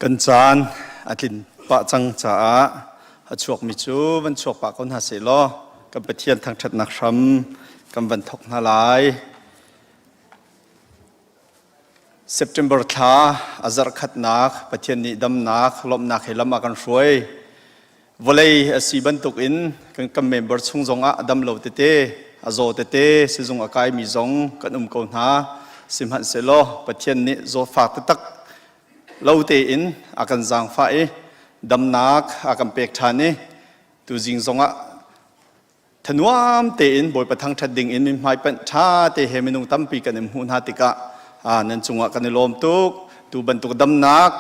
Kan caan a tlin pah cang caah a chuakmi cu van chuak pah ko hna seh law kan Pathian thangṭhatnak hram kan van thawk hna lai. September thla a zarh khatnak Pathian nih damnak, lawmhnak he lam a kan hruai. Vawlei a si bantukin kan member chung zongah a dam lo tete, a zaw tete, sizung a kaimi zong kan um ko hna. Sihmanhsehlaw Pathian nih zawtfak taktak lo tein a kan zaangfah i damnak a kan pek ṭhan i tuzing zongah thanuam tein Bawipa thangṭhat ding in mithmai panh ṭha te he minung tampi kan in hmuh hna tikah nan cungah kan i lawm tuk. Tu bantuk damnak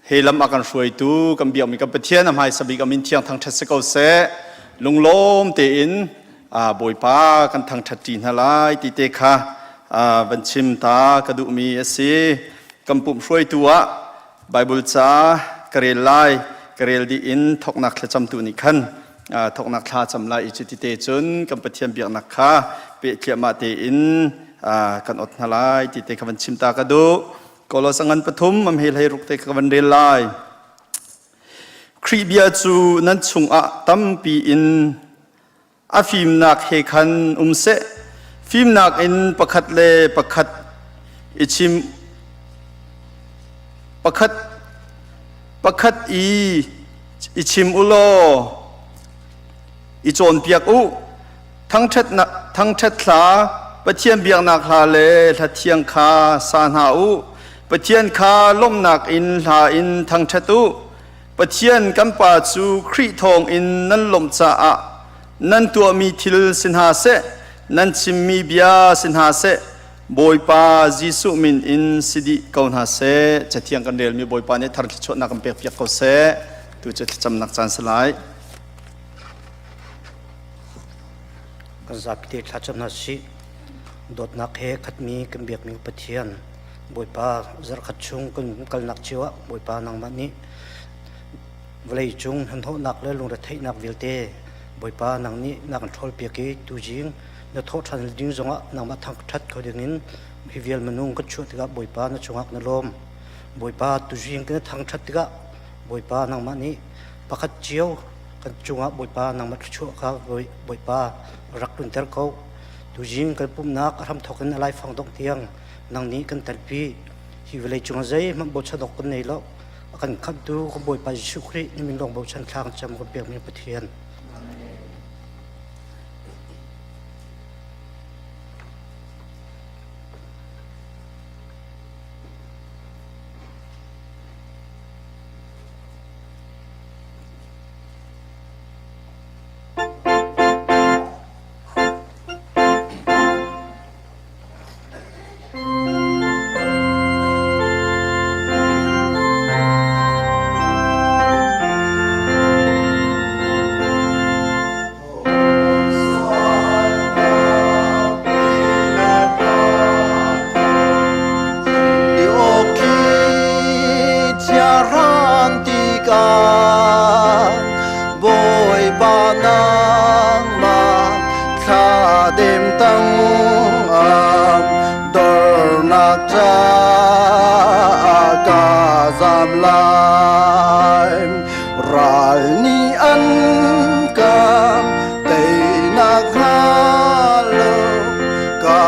he lam a kan hruaitu kan biakmi kan Pathian a hmaisa bik a min thiang thangṭhat si ko seh. Lunglawm tein Bawipa kan thangṭhat ṭi hna lai ti te kha van chim ta ka duhmi a si. Kan pumh hruaitu ah Bible ca ka rel lai. Ka rel dih in thawknak thlacamtu nih khan thawknak thla cam lai i cuti te cun kan Pathian biaknak kha peh thliahmah tein kan ot hna lai ti te kha van chim ta ka duh. Kolos ngan pathum am he hlei ruk te kha van rel lai. Khrih bia cu nan chungah tampi in a fimnak he khan um seh. Fimnak in pakhat le pakhat i chim pakhat pakhat i i chim u law i cawnpiak u. Thangṭhatnak thangṭhat hla, Pathian biaknak hla le hla thiang kha sa hna u. Pathian kha lawmhnak in hla in thangṭhat u. Pathian kan Pa cu Khrih thawng in nan lawmh caah nan tuahmi thil si hna seh, nan chimmi bia si hna seh, Bawipa Jesuh min in si dih ko hna seh. Cathiang kan relmi Bawipa nih thar thluachuahnak kan pekpiak ko seh. Tu cu thlacamnak caan si lai. Kan zapi te thlacam hna sih. Dawtnak he khatmi kan biakmi Pathian Bawipa zarhkhat chung kan kalnak cio ah Bawipa nangmah nih vawlei cung hnahnawhnak le lungretheihnak vialte Bawipa nang nih na kan ṭhawlpiak i tuzing na thawh ṭhan ding zongah nangmah thangṭhat kho dingin hi vial minung kan chuah tikah Bawipa na cungah na lawm. Bawipa tuzing kan thangṭhat tikah Bawipa nangmah nih pakhat cio kan cungah Bawipa nangmah thluachuah kha Bawipa rak tlunter ko. Tuzing kan pumhnak a hramthawk in a laifang dongh tiang nang nih kan telpi. Hi vawlei cungah zeihmanh bochan awk kan nei lo. A kan khamhtu kan Bawipa Jesuh Khrih na min lawng bochan thla kan cam kan pekmi Pathian. Bawipa nangmah thladem tangah dornak caah ka zam lai. Ral nih an ka teinak hnga lo ka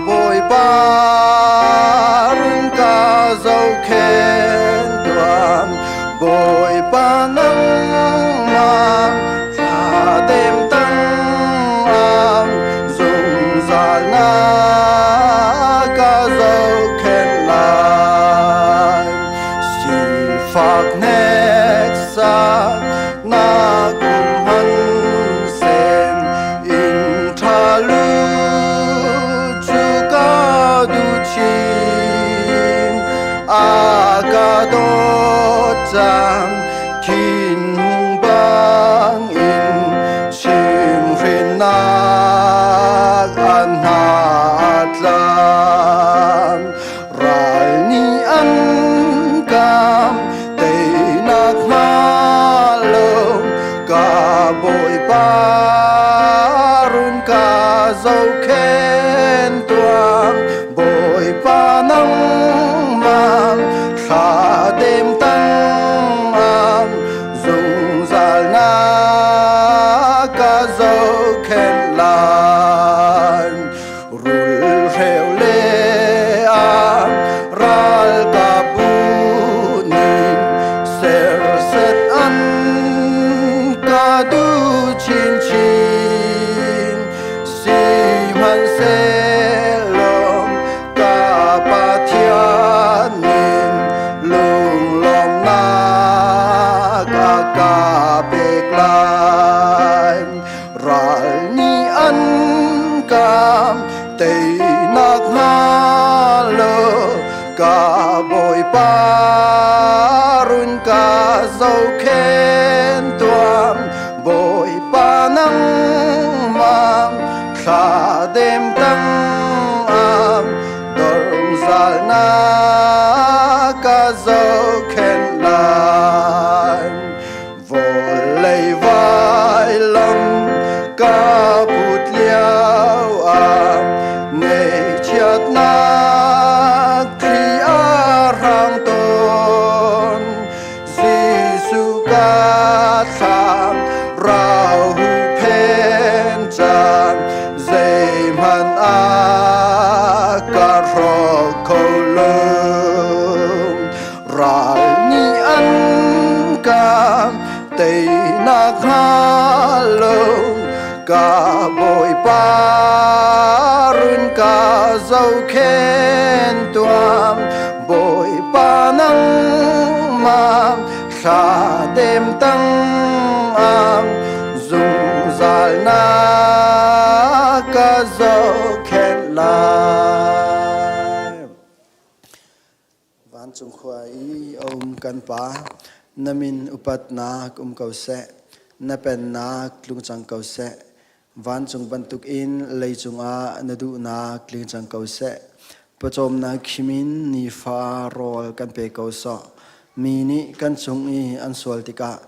Bawipa run ka zohkhenh tuah. Bawipa nangmah thladem tangah zungzal na ka zohkhenh lai. Sifak hneksak nak um hmanhseh inn ṭha lu cu ka duh chin. A ka dawt cang thinhung bangin chimhhrinnak an hna a tlam. Ral nih an kam teinak hnga lo ka Bawipa run ka zohkhenh tuah Bawipa nangmah. nak hnga lo ka Bawipa run ka zohkhenh tuah Bawipa nangmah thla dem tang am dormzal na ka zohkhenh lai Vawlei vailam ka put lio ah ngaihchiatnak thli a hrang tawn. Jesuh ka thlam rau huhphen caan zeihmanh ah ka hrawk kho lo. Ral nih an ka teinak hnga lo ka Bawipa run ka zohkhenh tuah Bawipa nangmah thla dem tang ah zungzal na ka zohkhenh lai. Vancung khua i a um kan Pa, na min upatnak um ko seh, na pennak tlung cang ko seh. Vancung bantukin leicung ah na duhnak tling cang ko seh. Pawcawmnak khim in nifa rawl kan pe ko sawh. Mi nih kan cung i an sual tikah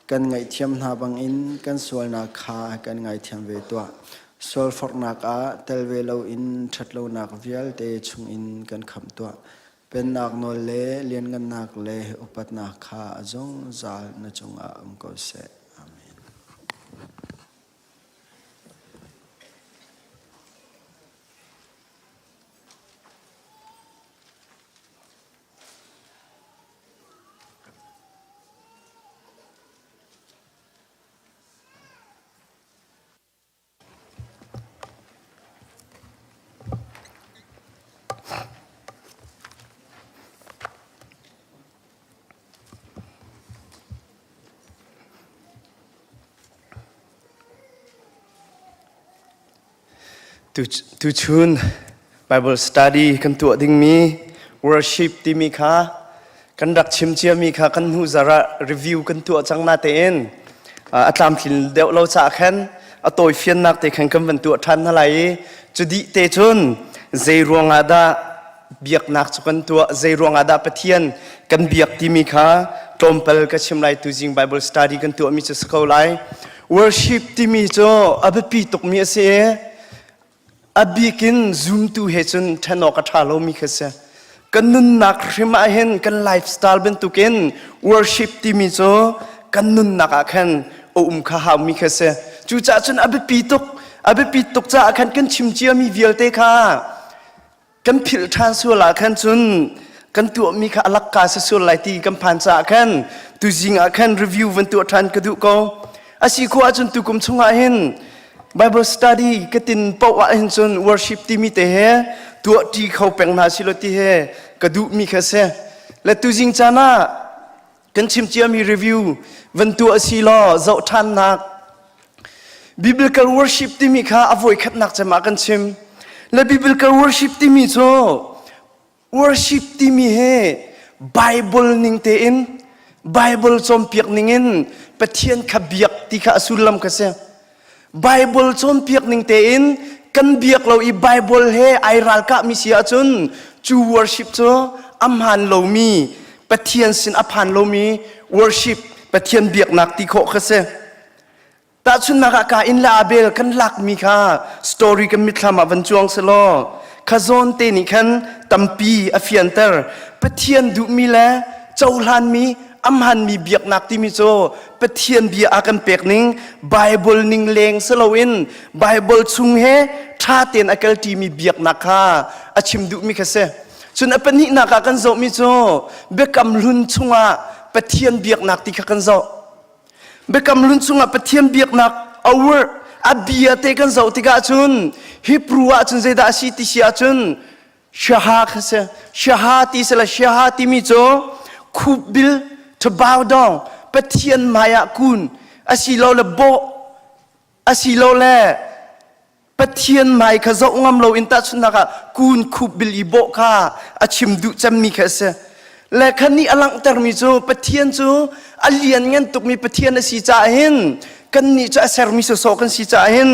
kan ngaihthiam hna bangin kan sualnak kha kan ngaithiam ve tuah. Sualforhnak ah tel ve loin ṭhatlonak vialte chungin kan khamh tuah. Pennak nawl le lianngannak le upatnak kha a zungzal na cungah um ko seh. Amen. Tuchun Bible study kan tuah dingmi worship timi kha kan rak chim ciami kha kan hnu zarh ah review kan tuah cang na tein a tlamtlin deuh lo caah khan a tawifiannak te khan kan van tuah ṭhan hna lai i cu dih te cun zei ruangah dah biaknak cu kan tuah zei ruangah dah Pathian kan biak timi kha tlawmpal ka chim lai tuzing Bible study kan tuahmi cu si ko lai worship timi cu a biapi tukmi a si i a bikin zumtu he cun ṭhen awk a ṭha lomi kha si kan nunnak hrim ah hin kan lifestyle bantukin worship timi cu kan nunnak ah khan a um kha haumi kha si cucaah cun a biapi tuk a biapi tuk caah khan kan chim ciami vialte kha kan philh ṭhan sual ah khan cun kan tuahmi kha a lakka si sual lai ti kan phan caah khan tuzing ah khan review van tuah ṭhan ka duh ko a si khawh ahcun tukum chungah hin Bible study ka tin paoh ah hin cun worship timi te he tuah ṭi kho peng hna si lo ti he ka duhmi kha si le tuzing caan ah kan chim ciami review van tuah si law zoh ṭhannak Biblical worship timi kha a voikhatnak cem ah kan chim. Le biblical worship timi cu worship timi hi Bible ning tein Bible cawnpiak ning in Pathian kha biak ti kha a sullam kha si. Bible cawnpiak ning tein kan biak lo i Bible he ai ralkahmi si ahcun cu worship cu a hmaan lomi Pathian sin a phan lomi worship Pathian biaknak ti khawh kha si. Tahchunhnak ah Kain le Abel kan lakmi kha story kan mitthlam ah van cuang selaw kha zawn te nih khan tampi a fianter. Pathian duhmi le cohlanmi amhanmi biaknak timi cu Pathian bia a kan pek ning Bible ning leng si loin Bible chung he ṭha tein a kalṭimi biaknak kha a chim duhmi kha si. Cun a pahnihnak ah kan zohmi cu Biakam Hlun chungah Pathian biaknak ti kha kan zoh. Biakam Hlun chungah Pathian biaknak a word a bia te kan zoh tikah cun Hebrew ah cun zeidah a si ti si ahcun Shaha kha si. Shaha ti si le Shaha timi cu khupbil to bow down Pathian hmai ah kun asilole bawh asilole. Pathian hmai kha zoh ngam loin tahchunhnak ah kun khup bil i bawh kha a chim duh cemmi kha a si. Le kha nih a langhtermi cu Pathian cu a lianngan tukmi Pathian a si caah hin kannih cu a sermi sawsawh kan si caah hin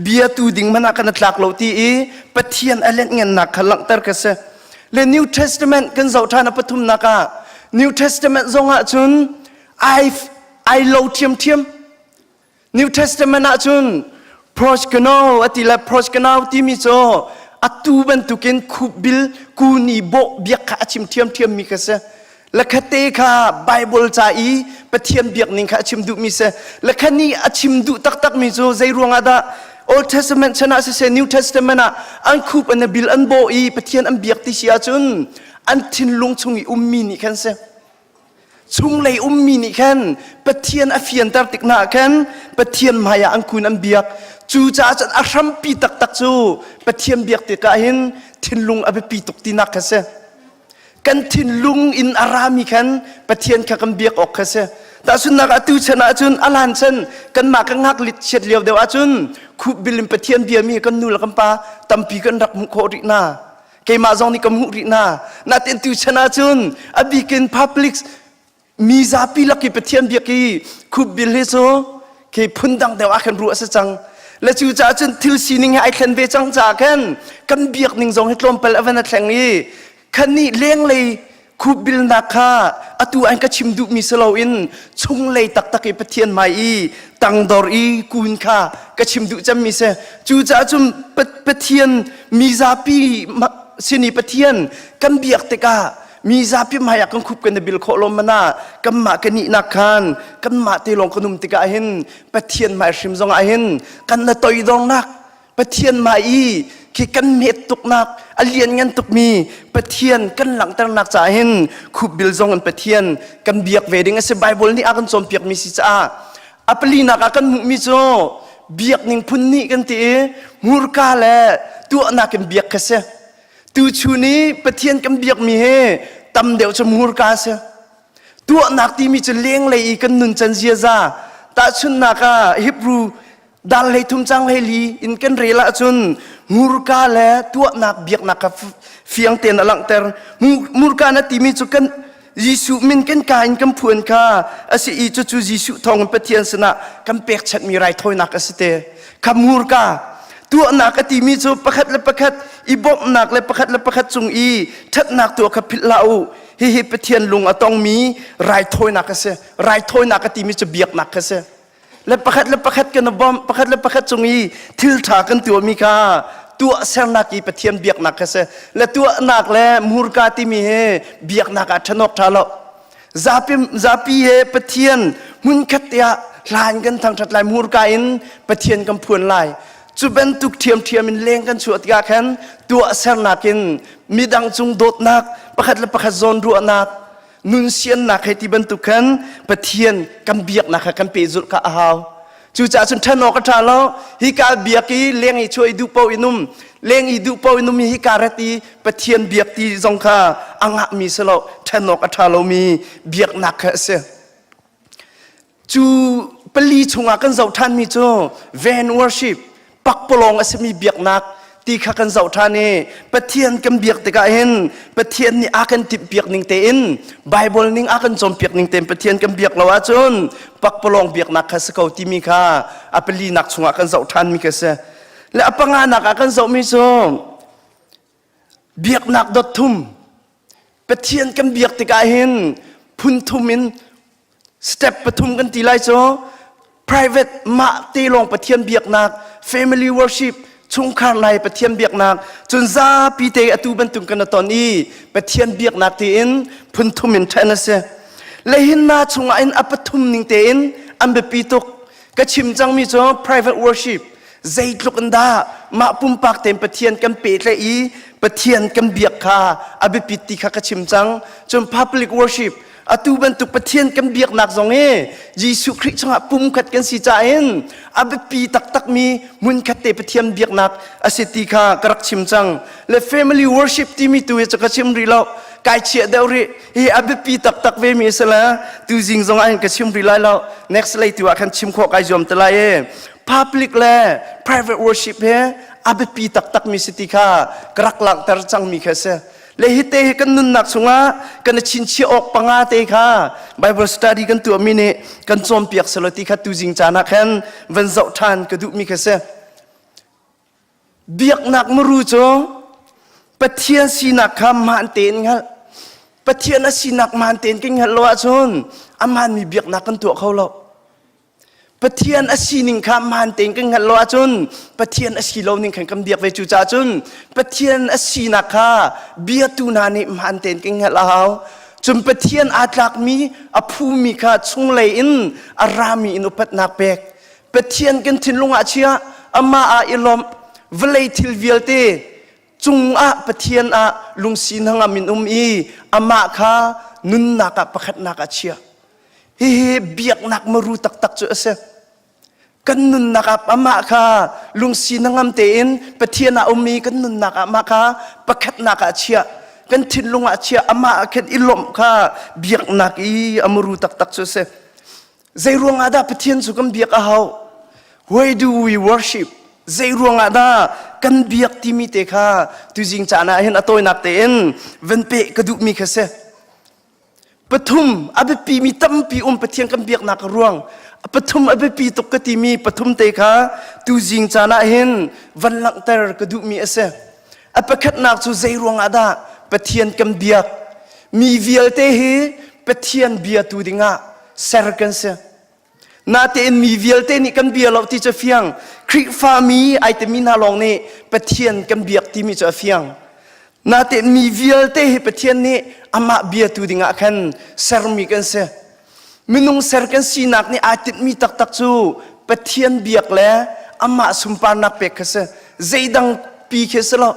biatu ding hmanh ah kan i tlak lo ti i Pathian a lianhngannak kha langhter kha si. Le New Testament kan zoh ṭhan a pathumnak ah New Testament zong ah cun ai ai lo ṭhiamṭhiam. New Testament ahcun proskuneo a ti le proskuneo timi cu atu bantukin khupbil kuni bawh biak kha a chim ṭhiamṭhiammi kha si. Lakhatte kha Bible ca i Pathian biak ning kha a chim duhmi si. Lakhani a chim duh taktakmi cu zei ruangah dah Old Testament chan ah siseh New Testament ah an khup an bil an bawh i Pathian an biak ti si ahcun an thinlung chung i ummi nih khan si. Chunglei ummi nih khan Pathian a fianter tik hna ah khan Pathian hmaiah an kun an biak. Cucaah cun a hrampi taktak cu Pathian biak tikah hin thinlung a biapi tuk tinak kha si. Kan thinlung in a rami khan Pathian kha kan biak awk kha si. Tahchunhnak ah tu chan ahcun a hlan chan kanmah kan ngaklit chiat lio deuh ahcun khupbil in Pathian biami kan nu le kan pa tampi kan rak hmuh khawh rih hna. Keimah zong nih ka hmuh rih hna. Natin tu chan ahcun a bikin public mi zapi lak i Pathian biak i khupbil hi cu khi phundang deuh ah khan ruah a si cang. Le cu caah cun thil sining hi ai thlen ve cang caah khan kan biak ning zong hi tlawmpal a van a thleng i khan nih lenglei khupbilnak kha atu an ka chim duhmi si loin chunglei taktak i Pathian hmai i tangdor i kun kha ka chim duh cemmi si. Cucaah cun Pathian mi zapi sin i Pathian kan biak tikah mi zapi hmai ah kan khup kan i bil khawh lo mana kanmah kan ihnak khan kanmah te lawng kan um tikah hin Pathian hmai hrim zongah hin kan na toidornak Pathian mah i khi kan met tuknak a lianngan tukmi Pathian kan langhternak caah hin khupbil zong in Pathian kan biak ve ding a si. Bible nih a kan cawnpiakmi si caah a palinak ah kan hmuhmi cu biak ning phun nih kan ti i hmurka le tuahnak in biak kha si. Tuchun i Pathian kan biakmi hi tam deuh cu hmurka a si. Tuahnak timi cu lenglei i kan nuncan ziaza tahchunhnak ah Hebrew Dal hlei thum cang hlei li in kan rel ahcun murka le tuahnak biaknak kha fiang tein a langhter. Murka na timi cu kan Jesuh min kan ka in kan phuan kha a si i cucu Jesuh thawngin Pathian sinah kan pekchanhmi raithawinak a si te. Kha murka tuahnak a timi cu pakhat le pakhat i bawmhnak le pakhat le pakhat cung i ṭhatnak tuah kha philh hlah u. Hihi Pathian lung a tongmi raithawinak a si. Raithawinak a timi cu biaknak kha si. Le pakhat le pakhat kan i bawmh pakhat le pakhat cung i thil ṭha kan tuahmi kha tuahsernak i Pathian biaknak kha si le tuahnak le murka timi hi biaknak ah ṭhanawk ṭha lo zapi zapi he Pathian hmunkhat te ah hlan kan thangṭhat lai murka in Pathian kan phuan lai cu bantuk ṭhiamṭhiam in leng kan chuah tikah khan tuahsernak in midang cung dawtnak pakhat le pakhat zawnruahnak nun siannak he ti bantuk khan Pathian kan biaknak kha kan pehzulh kha a hau. Cucaah cun ṭhen awk a ṭha lo. Hika biak i leng i chuah i duh paoh in um, leng i duh paoh in um i hika rat i Pathian biak ti zong kha a ngahmi si lo, ṭhen awk a ṭha lomi biaknak kha a si. Cu pali chungah kan zoh ṭhanmi cu van worship, pakpalawng a simi biaknak ti kha kan zoh ṭhan i Pathian kan biak tikah hin Pathian nih a kan timhpiak ning tein Bible ning a kan cawnpiak ning tein Pathian kan biak lo ahcun pakpalawng biaknak kha si ko timi kha a palinak chungah kan zoh ṭhanmi kha si. Le a panganak ah kan zohmi cu biaknak dot thum Pathian kan biak tikah hin phun thum in step pathum kan ti lai cu private mah te lawng Pathian biaknak family worship chungkhar lai Pathian biaknak cun zapi te atu bantuk kan ton i Pathian biaknak tiin phun thum in ṭhen a si lehin na chungah in a pathum ning tein an biapi tuk ka chim cangmi cu private worship zeitluk in dah mah pumpak tein Pathian kan pehtlaih i Pathian kan biak kha a biapit ti kha ka chim cang cun public worship atu bantuk Pathian kan biaknak zong hi Jesuh Khrih chungah pumkhat kan si caah hin a biapi taktakmi hmunkhat te Pathian biaknak a si ti kha ka rak chim cang le family worship timi tu hi cu ka chim rih lo kai chiah deuh rih hi a biapi taktak ve mi a si le tuzing zong ah hin ka chim rih lai lo next lei tu ah khan chim khawh kai zuam te lai e public le private worship he. a biapi taktakmi si ti kha ka rak langhter cangmi kha si. Le hi te hi kan nunnak chungah kan i chinchiah awk panga te kha Bible study kan tuahmi nih kan cawnpiak selaw ti kha tuzing caan ah khan van zoh ṭhan ka duhmi kha si. Biaknak muru cu Pathian sinak kha hmaan tein hngalh. Pathian a sinak hmaan tein kan hngalh lo ahcun a hmaanmi biaknak kan tuah kho lo. Pathian a sining kha hmaan tein kan hngalh lo ahcun Pathian a si lo ning khan kan biak ve cu caah cun Pathian a sinak kha biatu hna nih hmaan tein kan hngalh a hau. Cun Pathian aa tlakmi a phumi kha chunglei in a rami in upatnak pek. Pathian kan thinlung ah chia amah ah i lawmh vawlei thil vialte cungah Pathian ah lungsi hnangam in um i amah kha nunnak ah pakhatnak ah chia. Hihi biaknak maru taktak cu a si. Kan nunnak ah amah kha lungsi hnangam tein Pathian ah um i kan nunnak ah amah kha pakhatnak ah chiah kan thinlung ah chiah amah ah khin i lawmh kha biaknak i a muru taktak cu a si. Zei ruangah dah Pathian cu kan biak a hau? Why do we worship? Zei ruangah dah kan biak timi te kha tuzing caan ah hin a tawinak tein van peh ka duhmi kha si. Pathum a biapimi tampi um Pathian kan biaknak a ruang. Pathum a biapi tuk ka timi pathum te kha tuzing caan ah hin van langhter ka duhmi a si. A pakhatnak cu zei ruangah dah Pathian kan biak? Mi vialte hi Pathian biatu dingah ser kan si. Natein mi vialte nih kan bia lo ti cu a fiang. Khrihfami ai timi hna lawng nih Pathian kan biak timi cu a fiang. Natein mi vialte hi Pathian nih amah biatu dingah khan sermi kan si. Minung ser kan sinak nih aa tinhmi taktak cu Pathian biak le amah sunparnak pek kha si. Zeidang pi khi si lo.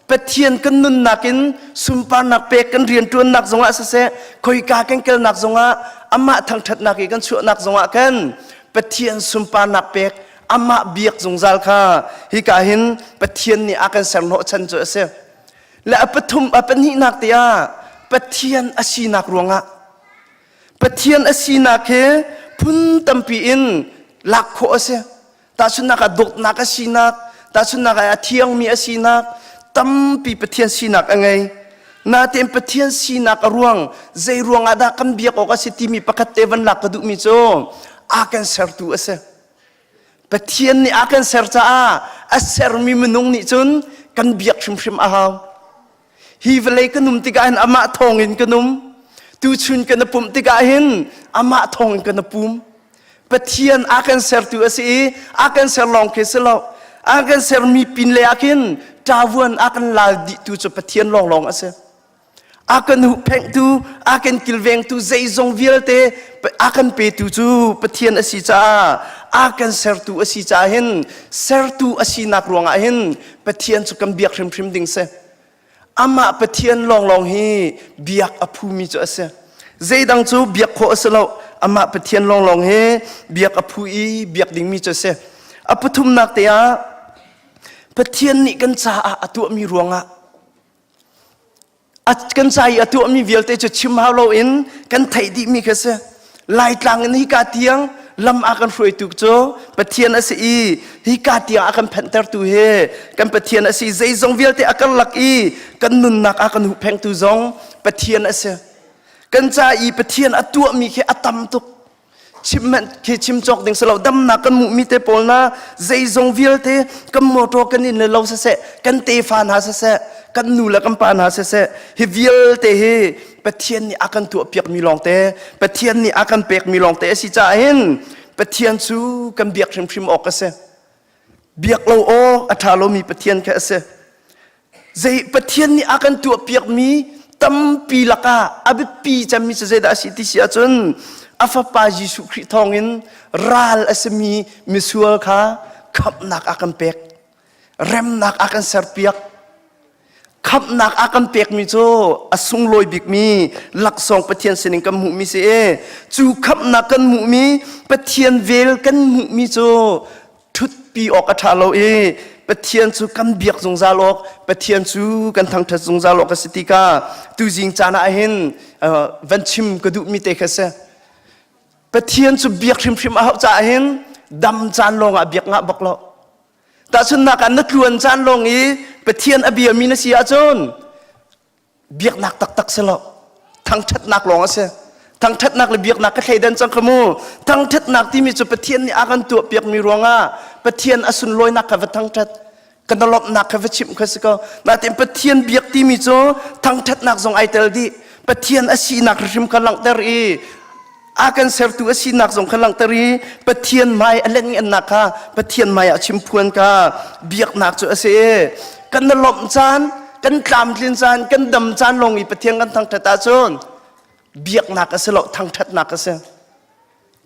Pathian kan nunnak in sunparnak pek kan rianṭuannak zongah siseh, khoika kan kalnak zongah amah thangṭhatnak i kan chuahnak zongah kan Pathian sunparnak pek amah biak zungzal kha hika hin Pathian nih a kan ser hnawhchan cu a si. Le a pathum a pahnihnak te ah Pathian a sinak ruangah Pathian a sinak hi phun tampi in lak khawh a si. Tahchunhnak ah dawtnak a sinak, tahchunhnak ah a thiangmi a sinak, tampi Pathian sinak a ngei. Natein Pathian sinak a ruang, zei ruang ah dah kan biak awk a si timi pakhat te van lak ka duhmi cu a kan sertu a si. Pathian nih a kan ser caah a sermi minung nih cun kan biak hrimhrim a hau. Hi vawlei kan um tikah hin amah thawngin kan um. Tuchun kan i pumh tikah hin amah thawngin kan i pum. Pathian a kan sertu a si i a kan ser lawng khi si lo. A kan sermi pin le ah khin ṭavuan a kan lal dihtu cu Pathian lawnglawng a si. A kan huhphenhtu, a kan kilvengtu zeizong vialte a kan petu cu Pathian a si caah a kan sertu a si caah hin sertu a sinak ruangah hin Pathian cu kan biak hrimhrim ding si. Amah Pathian lawnglawng hi biak a phumi cu a si. Zeidang cu biak khawh a si lo. Amah Pathian lawnglawng hi biak a phu i biak dingmi cu a si. A pathumnak te ah Pathian nih kan caah a tuahmi ruangah A kan ca i a tuahmi vialte cu chim hau loin kan theih dihmi kha si. Laitlang in hika tiang lam a kan hruaitu cu Pathian a si i hika tiang a kan phenhtertu hi kan Pathian a si. Zeizong vialte a karlak i kan nunnak a kan huhphengtu zong Pathian a si. Kan ca i Pathian a tuahmi khi a tam tuk. Chim hmanh khi chim cawk ding si lo damnak kan hmuhmi te pawl na zeizong vialte kan motor kan inn le lo siseh kan tefa hna siseh kan nu le kan pa hna siseh hi vialte hi Pathian nih a kan tuahpiakmi lawngte Pathian nih a kan pekmi lawngte a si caah hin Pathian cu kan biak hrimhrim awk a si biak lo awk a ṭha lomi Pathian kha a si Zei Pathian nih a kan tuahpiakmi tampi lakah a biapi cemmi cu zeidah a si ti si ahcun a fapa Jesuh Khrih thawngin ral a simi misual kha khamhnak a kan pek remnak a kan serpiak khamhnak a kan pekmi cu a sunglawi bikmi laksawng Pathian sinin kan hmuhmi si i cu khamhnak kan hmuhmi Pathian vel kan hmuhmi cu ṭhutpi awk a ṭha lo i Pathian cu kan biak zungzal awk Pathian cu kan thangṭhat zungzal awk a si ti kha tuzing caan ah hin van chim ka duhmi te kha si Pathian cu biak hrimhrim a hauh caah hin dam caan lawngah biak ngah bak lo. Tahchunhnak ah na tluan caan lawng i Pathian a biami na si ahcun biaknak taktak si lo. Thangṭhatnak lawng a si. Thangṭhatnak le biaknak ka thleidan cang kha mu. Thangṭhatnak timi cu Pathian nih a kan tuahpiakmi ruangah Pathian a sunlawinak kha va thangṭhat kan lawmhnak kha va chimh kha si ko. Natin Pathian biak timi cu thangṭhatnak zong ai tel dih. Pathian a sinak hrim kha langhter i a kan sertu a sinak zong kha langhter i Pathian hmai a lengngennak kha Pathian hmai ah chimphuan kha biaknak cu a si. Kan na lawmh caan, kan tlamtlin caan, kan dam caan lawng i Pathian kan thangṭhat ahcun biaknak a si lo, thangṭhatnak a si.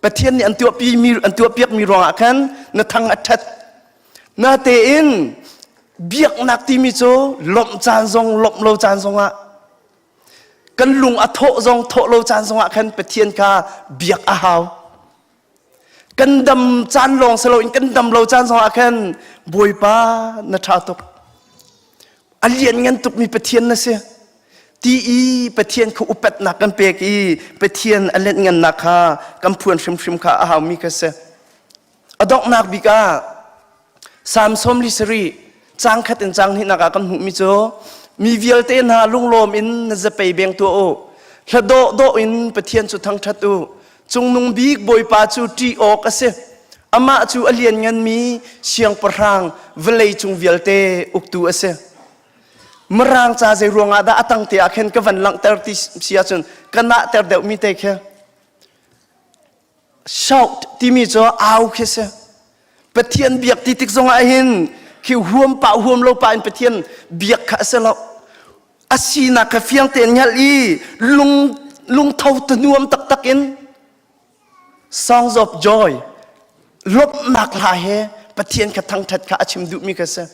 Pathian nih an tuahpi mi an tuahpiak mi ruangah khan na thang a ṭhat. Natein biaknak timi cu lawmh caan zong lawmh lo caan zongah kan lung a thawh zong thawh lo caan zongah khan Pathian kha biak a hau. Kan dam caan lawng si loin kan dam lo caan zongah khan Bawipa na ṭha tuk. A lianngan tukmi Pathian na si. Ti i Pathian kha upatnak kan pek i Pathian a lianngannak kha kan phuan hrimhrim kha a haumi kha si. A donghnak bik ah Salm 73 caang khat in caang hnihnak ah kan hmuhmi cu mi vialte hna lunglawm in na zapei beng tuah u. Hla dawh dawh in Pathian cu thangṭhat u. Cungnung bik Bawipa cu ṭih awk a si. Amah cu a liannganmi siangpahrang vawlei cung vialte uktu a si. Mirang ca zei ruangah dah a tang te ah khin ka van langhter ti si ahcun ka nahter deuhmi te khi shout timi cu au khi si. Pathian biak ti tik zongah hin khi huam pa huam lo pa in Pathian biak kha a si lo. A sinak kha fiang tein hngalh i lung lungtho tanuam taktak in songs of joy lawmhnak hla he Pathian kha thangṭhat kha a chim duhmi kha si.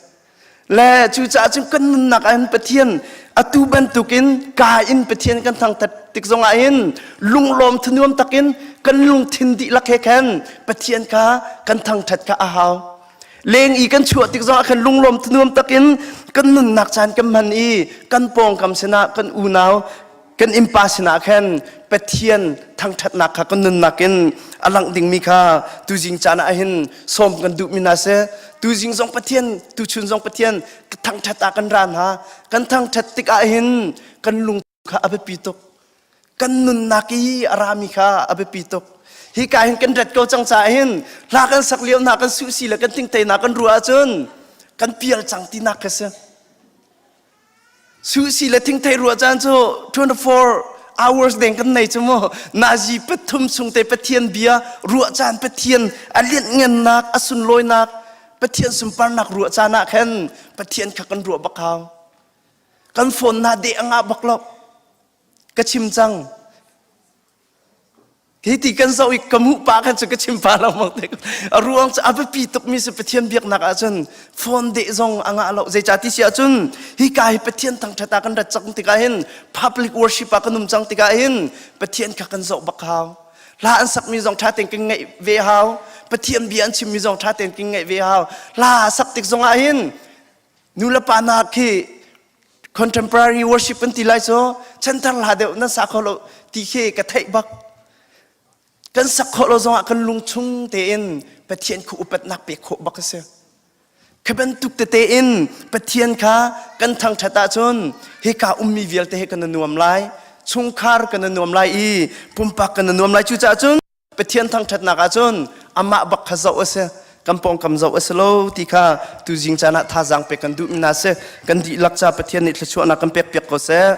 Le cucaah cun kan nunnak ah hin Pathian atu bantukin ka in Pathian kan thangthat tik zongah hin lunglawm thanuam takin kan lungthin dihlak he khan Pathian kha kan thangthat kha a hau. Leng i kan chuah tik zongah khan lunglawm thanuam takin kan nunnak caan kan hman i kan pawngkam sinah kan unau kan innpa sinah khan Pathian thangṭhatnak kha kan nunnak in a langh dingmi kha tuzing caan ah hin sawm kan duhmi hna si tuzing zong Pathian tuchun zong Pathian thangṭhat ah kan ra hna kan thangṭhat tikah hin kan lung kha a biapi tuk kan nunnak i a rami kha a biapi tuk hi ka hin kan ret ko cang caah hin hla kan sak lio hna kan suhsi le kan tingtei hna kan ruah ahcun kan pial cang tinak kha si Suhsi le thingthei ruah caan cu 24 hours deng kan nei cu mu nazi pathum chung te Pathian bia ruah caan Pathian a lianhngannak a sunlawinak Pathian sunparnak ruah caan ah khan Pathian kha kan ruah bak hau kan phone na deh a ngah bak lo ka chim cang Hi ti kan zoh i ka muh pa khan cu ka chim pa lo mang te a ruang cu a biapi tukmi si Pathian biaknak ahcun phone deh zong a ngah lo zeicah ti si ahcun hi ka hi Pathian thangṭhat ah kan rat cang tikah hin public worship ah kan um cang tikah hin Pathian kha kan zoh bak hau hla an sakmi zong ṭha tein kan ngaih ve hau Pathian bia an chimmi zong ṭha tein kan ngaih ve hau hla sak tik zong ah hin nu le pa hna khi contemporary worship an ti lai cu chanthar hla deuh nan sa kho lo ti khi ka theih bak kan sak khawh lo zongah kan lung chung tein Pathian khu upatnak pek khawh bak a si kha bantuk tete in Pathian kha kan thangṭhat ahcun hika ummi vialte he kan nuam lai chungkhar kan nuam lai i pumpak kan nuam lai cucaah cun Pathian thangṭhatnak ahcun amah bak kha zoh a si kan pawngkam zoh a si lo ti kha tuzing caan ah thazaang pek kan duhmi hna si kan dihlak ca Pathian nih thluachuahnak kan pek piak ko seh.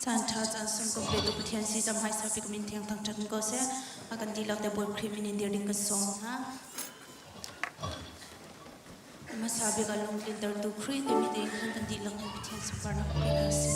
Caan ṭha caan sung kan petu Pathian si cam hmaisa bik min thiang thangṭhat ko seh. A kan dihlak te Bawi Khrih min in dir ding kan sawm hna. Hmasa bik ah lungtlintertu Khrih timi tein khan kan dihlak in Pathian sunparnak pe hna sih.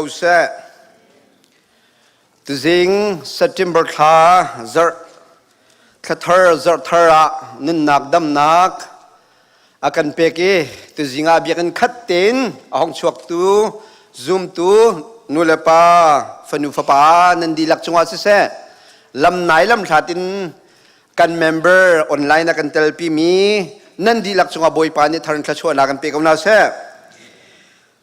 Seh. Tuzing September thla zarh thlathar zarh thar ah nunnak damnak a kan pek i tuzing ah biakinn khat tein a hong chuaktu zumtu nulepa fanu fapa nan dihlak cungah siseh lam nai lam hlat in kan member online a kan telpi mi nan dihlak cungah Bawipa nih thar in thluachuahnak kan pe ko hna seh.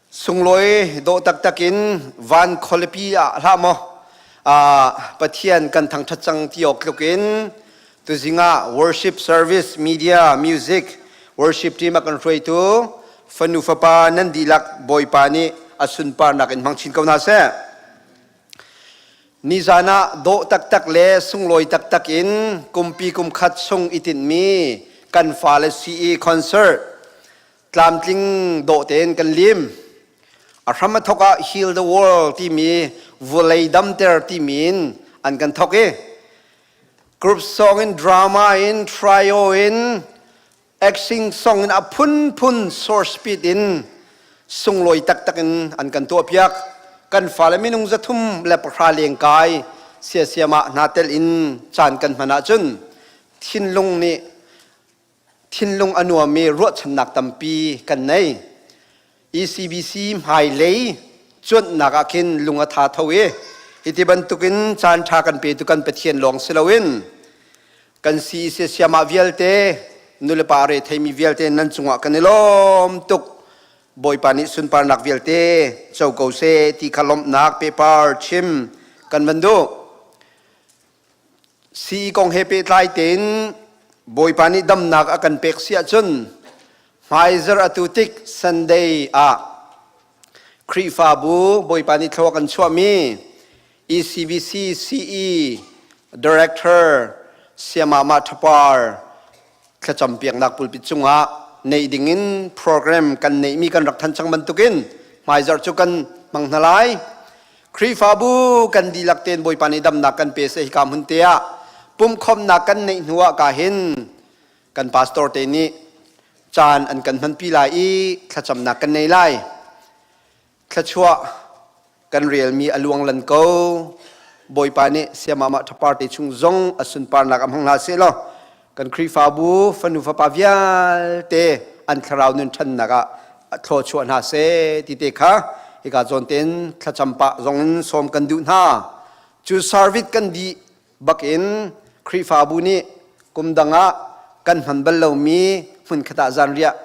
Sunglawi dawh taktak in van khualipi ah hlah maw Pathian kan thangṭhat cang ti awk tluk in tuzing ah worship service media music worship team a kan hruaitu fanu fapa nan dihlak Bawipa nih a sunparnak in hmang chin ko hna seh. Nizan ah dawh taktak le sunglawi taktak in kumpi kumkhat chung i tinhmi kan fale CE concert tlamtling dawh tein kan lim. A hram a thok ah Heal the World timi vawlei damter timi in an kan thok i group song in drama in trio in acting song in a phunphun source speed in sunglawi taktak in an kan tuahpiak. Kan fale minung 310 lengkai siasiam ah hna tel in caan kan hman ahcun thinlung nih thinlung a nuam i ruahchannak tampi kan nei. ECBC hmailei cuanhnak ah khin lung a tha tho i hiti bantukin caan ṭha kan petu kan Pathian lawng si loin kan si siamah vialte nulepa re theimi vialte nan cungah kan i lawm tuk. Bawipa nih sunparnak vialte co ko seh ti kha lawmhnak pepar chim kan van duh. Sii kong he pehtlai tein Bawipa nih damnak a kan pek si ahcun hmaizarh atu tik Sunday ah Khrihfabu Bawipa nih thlua kan chuahmi ECBC CE Director Sayamama Thapar thlacam piaknak pulpit cungah neih dingin program kan neihmi kan rak than cang bantukin hmaizarh cu kan hmang hna lai. Khrihfabu kan dihlak tein Bawipa nih damnak kan pe seh hika hmun te ah pumkhawmnak kan neih hnu ah ka hin kan pastor te nih caan an kan hmanpi lai i thlacamnak kan nei lai. Thluachuah kan relmi a luang lan ko. Bawipa nih siamama ṭhapar te chung zong a sunparnak a hmang hna seh law kan Khrihfabu fanu fapa vialte an thlarau nun ṭhannak ah thluachuah hna seh ti te kha hika zawn tein thlacam pah zong in sawm kan duh hna. Cu service kan dih bakin Khrihfabu nih kum dang ah kan hman bal lomi hmunkhat ah zanriah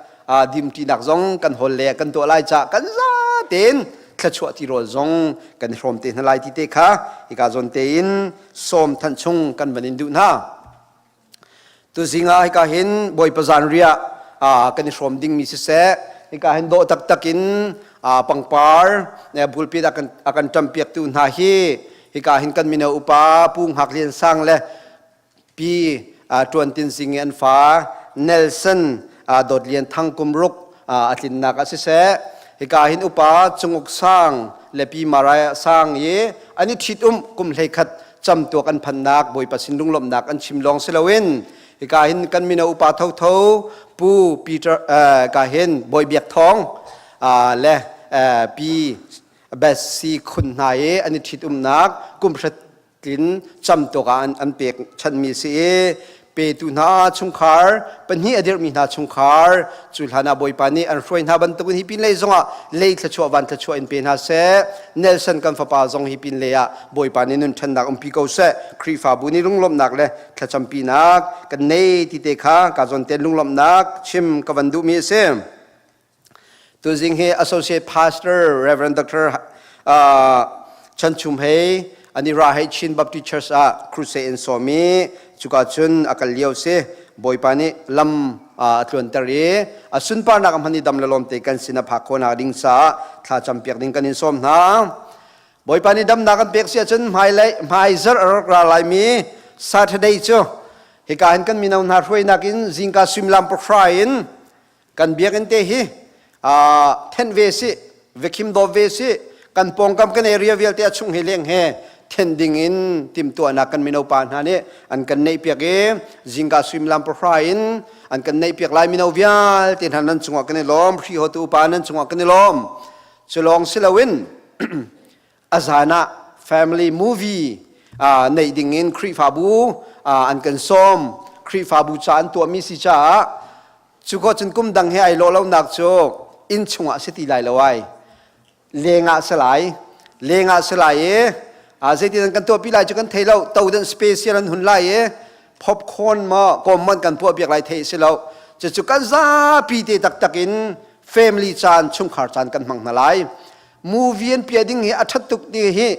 dimṭinak zong kan hawl le kan tuah lai caah kan za tein thluachuah tirawl zong kan i hrawm te hna lai ti te kha hika zawn tein sawm than chung kan van in duh hna. Tuzing ah hika hin Bawipa zanriah kan i hrawm dingmi siseh, hika hin dawh taktak in pangpar pulpit a kan ṭampiaktu hna hi hika hin kan mino upa Pu Hngak Lian Sang le Pi Ṭuan Tin Sing i an fa Nelson Dawt Lian Thang kum ruk a tlinnak ah siseh, hika hin upa Cunguk Sang le Pi Marai Sang i an i ṭhitum kum 11 camtuak an phannak Bawipa sin lunglawmhnak an chim lawng si loin hika hin kan mino upa thotho Pu Peter ka hin Bawi Biak Thawng le Pi Bessy Khun hna i an i ṭhitumnak kum hrat tlin camtuak ah an pek chanmi si i petu hna chungkhar pahnih a dirhmi hna chungkhar cu hlan ah Bawipa nih an hruai hna bantukin hi pin lei zongah lei thluachuah van thluachuah in pe hna seh. Nelson kan fapa zong hi pin lei ah Bawipa nih nun ṭhannak umpi ko seh. Khrihfabu nih lunglawmhnak le thlacampinak kan nei ti te kha ka zawn ten lunglawmhnak chim ka van duhmi a si. Tuzing hi Associate Pastor Reverend Dr. Chan Chum Hei ani ra hei Chin Baptist Church ah crusade in sawm i cuka cun a kal lio si Bawipa nih lam a tluanter i a sunparnak a hman i dam le lawm te kan sin a phak khawhnak ding caah thla campiak ding kan in sawm hna. Bawipa nih damnak an pek si ahcun hmailei hmaizarh a rak ra laimi Saturday cu hika hin kan mino hna hruainak in zingka suimilam pahra in kan biakinn te hi thenh ve si vekhim dawp ve si kan pawngkam kan area vialte a chung he leng he then ding in timtuahnak kan mino pa hna nih an kan neih piak i zingka suimilam pahra in an kan neih piak lai mino vialte hna nan cungah kan i lawm hri hotu upa nan cungah kan i lawm cu lawng si loin. A zan ah family movie neih ding in Khrihfabu an kan sawm. Khrihfabu ca an tuahmi si caah cu ko cun kum dang he ai lawh lonak cu inn chungah si ti lai lo ai. Leng ah si lai. Leng ah si lai i zeitin an kan tuahpi lai cu kan thei lo. Todan special an hun lai i popcorn maw kawm kan puah piak lai thei si lo. Cucu kan zapi te taktak in family caan chungkhar caan kan hmang hna lai. Movie an piah ding hi a ṭhat tuk ti hi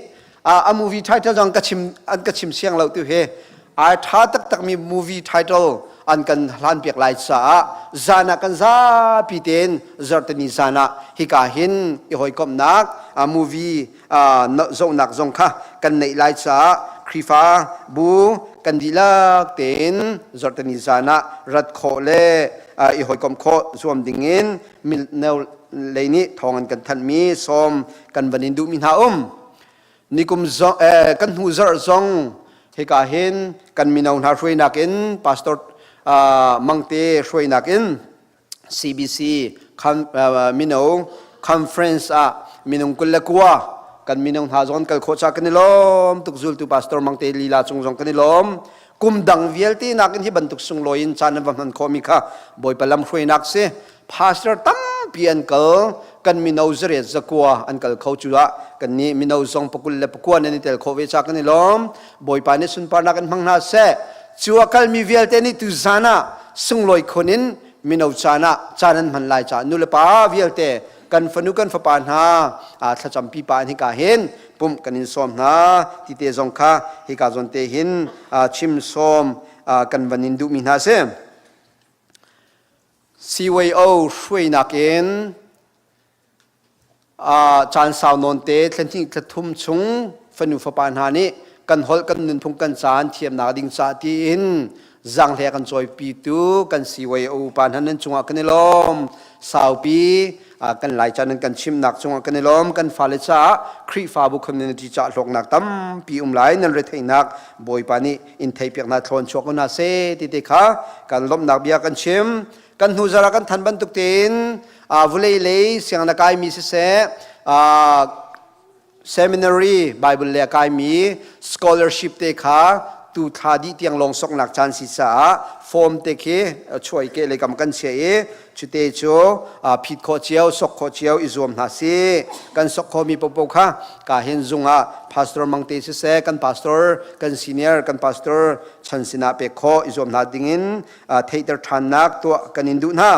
a movie title zong ka chim an ka chim siang lo tu hi ai ṭha taktakmi movie title an kan hlan piak lai caah zan ah kan zapi tein zarhteni zan ah hika hin i hawikomhnak movie zohnak zong kha kan neih lai caah Khrihfa bu kan dihlak tein zarhteni zan ah rat khawh le i hawikomh khawh zuam dingin lei nih thawng an kan thanhmi sawm kan van in duhmi hna um. Nikum zong kan hnu zarh zong hika hin kan mino hna hruainak in pastor Mangte hruainak in CBC mino conference ah minung 29 kan minung hna zong kal khawh cha kan i lawm tuk. Zultu pastor Mangte lila cung zong kan i lawm. Kum dang vialte nakin hi bantuk sunglawi in caan an va hman khawhmi kha Bawipa lam hruainak si. Pastor tampi an kal, kan mino zariat zakua an kal kho. Cu ah kan nih mino zong 29 nan i tel khawh ve ca kan i lawm. Bawipa nih sunparnak in hmang hna seh. Cu a kalmi vialte nih tu zan ah sunglawi khun in mino caan ah caan an hman lai caah nulepa vialte kan fanu kan fapa hna thlacam pipa an hika hin pumh kan in sawm hna ti te zong kha hika zawn te hin chim sawm kan van in duhmi hna si. CYO hruainak in caan sau nawn te thlenhnih thlathum chung fanu fapa hna nih kan holh kan nunphung kan caan thiamnak ding ca tiin zanghle kan cawipitu kan CYO upa hna nan cungah kan i lawm. Saupi kan lai caan nan kan chimnak cungah kan i lawm. Kan fale caah Khrihfabu community caah hlawknak tampi um lai. Nan retheihnak Bawipa nih in theipiak hna thlawn chuak ko hna seh ti te kha kan lawmhnak bia kan chim. Kan hnu zara kan than bantuk tein vulei lei siang na kaimi siseh, seminary Bible le a kaimi scholarship te kha tu thla dih tiang lawng soknak caan si caah form te khi chuai ke le kam kan chia i cute cu phit khawh cio sok khawh cio i zuam hna si. Kan sok khawmi popo kha ka hin zung ah pastor Mangte siseh, kan pastor kan senior kan pastor chan sinah pek khawh i zuam hna dingin theihter ṭhannak tuah kan in duh hna.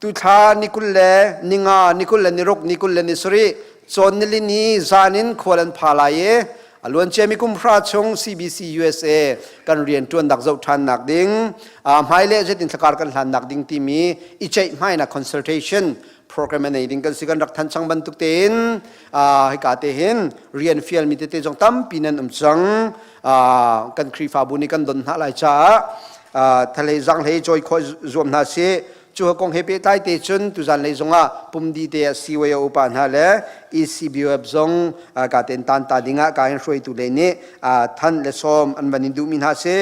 Tuthla ni 25, ni 26, ni 27, cawn nilini zan in khual an pha lai i a luanciami kum hra chung CBC USA kan rian ṭuannak zoh ṭhannak ding, hmailei zeitin thlakar kan hlannak ding timi i ceihmainak consultation program a nei ding kan si. Kan rak than chang bantuk tein hika te hin rian fialmi tete zong tampi nan um cang. Kan Khrihfabu nih kan don hna lai caah thalei zanghlei cawi khawh zuam hna si. Cu kong he pehtlai te cun tuzan lei zongah pumdi te ah CYO upa hna le ECBWeb zong ka ten tan ta dingah ka hin hruaitu lei nih than le sawm an van in duhmi hna si.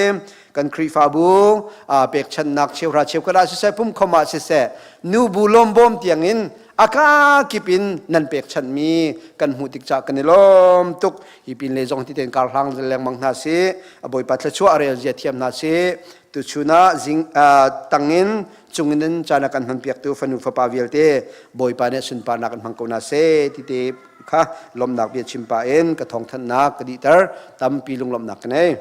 Kan Khrihfabu pekchannak cheuhra cheukhat ah siseh, pumkhom ah siseh, nubu lawmbawm tiangin a kakip in nan pekchanhmi kan hmuh tik cah kan i lawm tuk. Hi pin le zong ti ten kar hlang lengmang hna si. A Bawipa thluachuah a rel zia thiam hna si. Tuchun ah zing tangin cungin in caan a kan hman piaktu fanu fapa vialte Bawipa nih sunparnak in hmang ko hna seh ti te kha lawmnak bia chim pah in ka thawngthanhnak ka dihter. Tampi lunglawmhnak ka nei.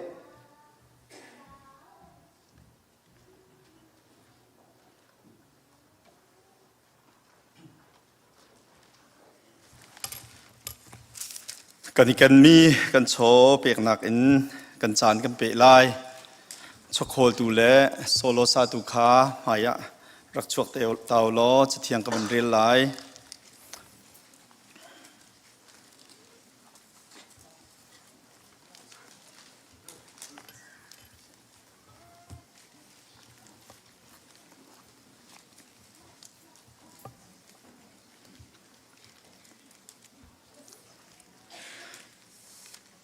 Kan i kenmi kan chaw peknak in kan caan kan peh lai. Chawkhawltu le solo satu kha hmai ah rak chuak te ta u law cathiang ka van rel lai.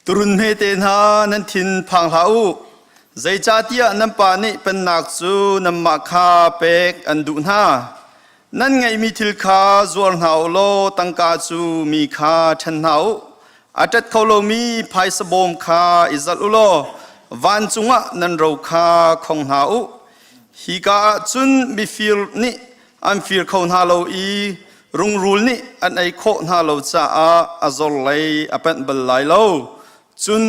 Turun hmete hna, nan thin phang hlah u. Zeicahtiah nan pa nih pennak cu nanmah kha pek an duh hna. Nan ngeihmi thil kha zuar hna u law tangka cu mi kha ṭhen hna u. A ṭet kho lomi phaisa bawm kha i zalh u law vancung ah nan ro kha khong hna u. Hika ah cun mifir nih an fir kho hna lo i rungrul nih an ei khawh hna lo caah a zor lei a panh bal lai lo. Cun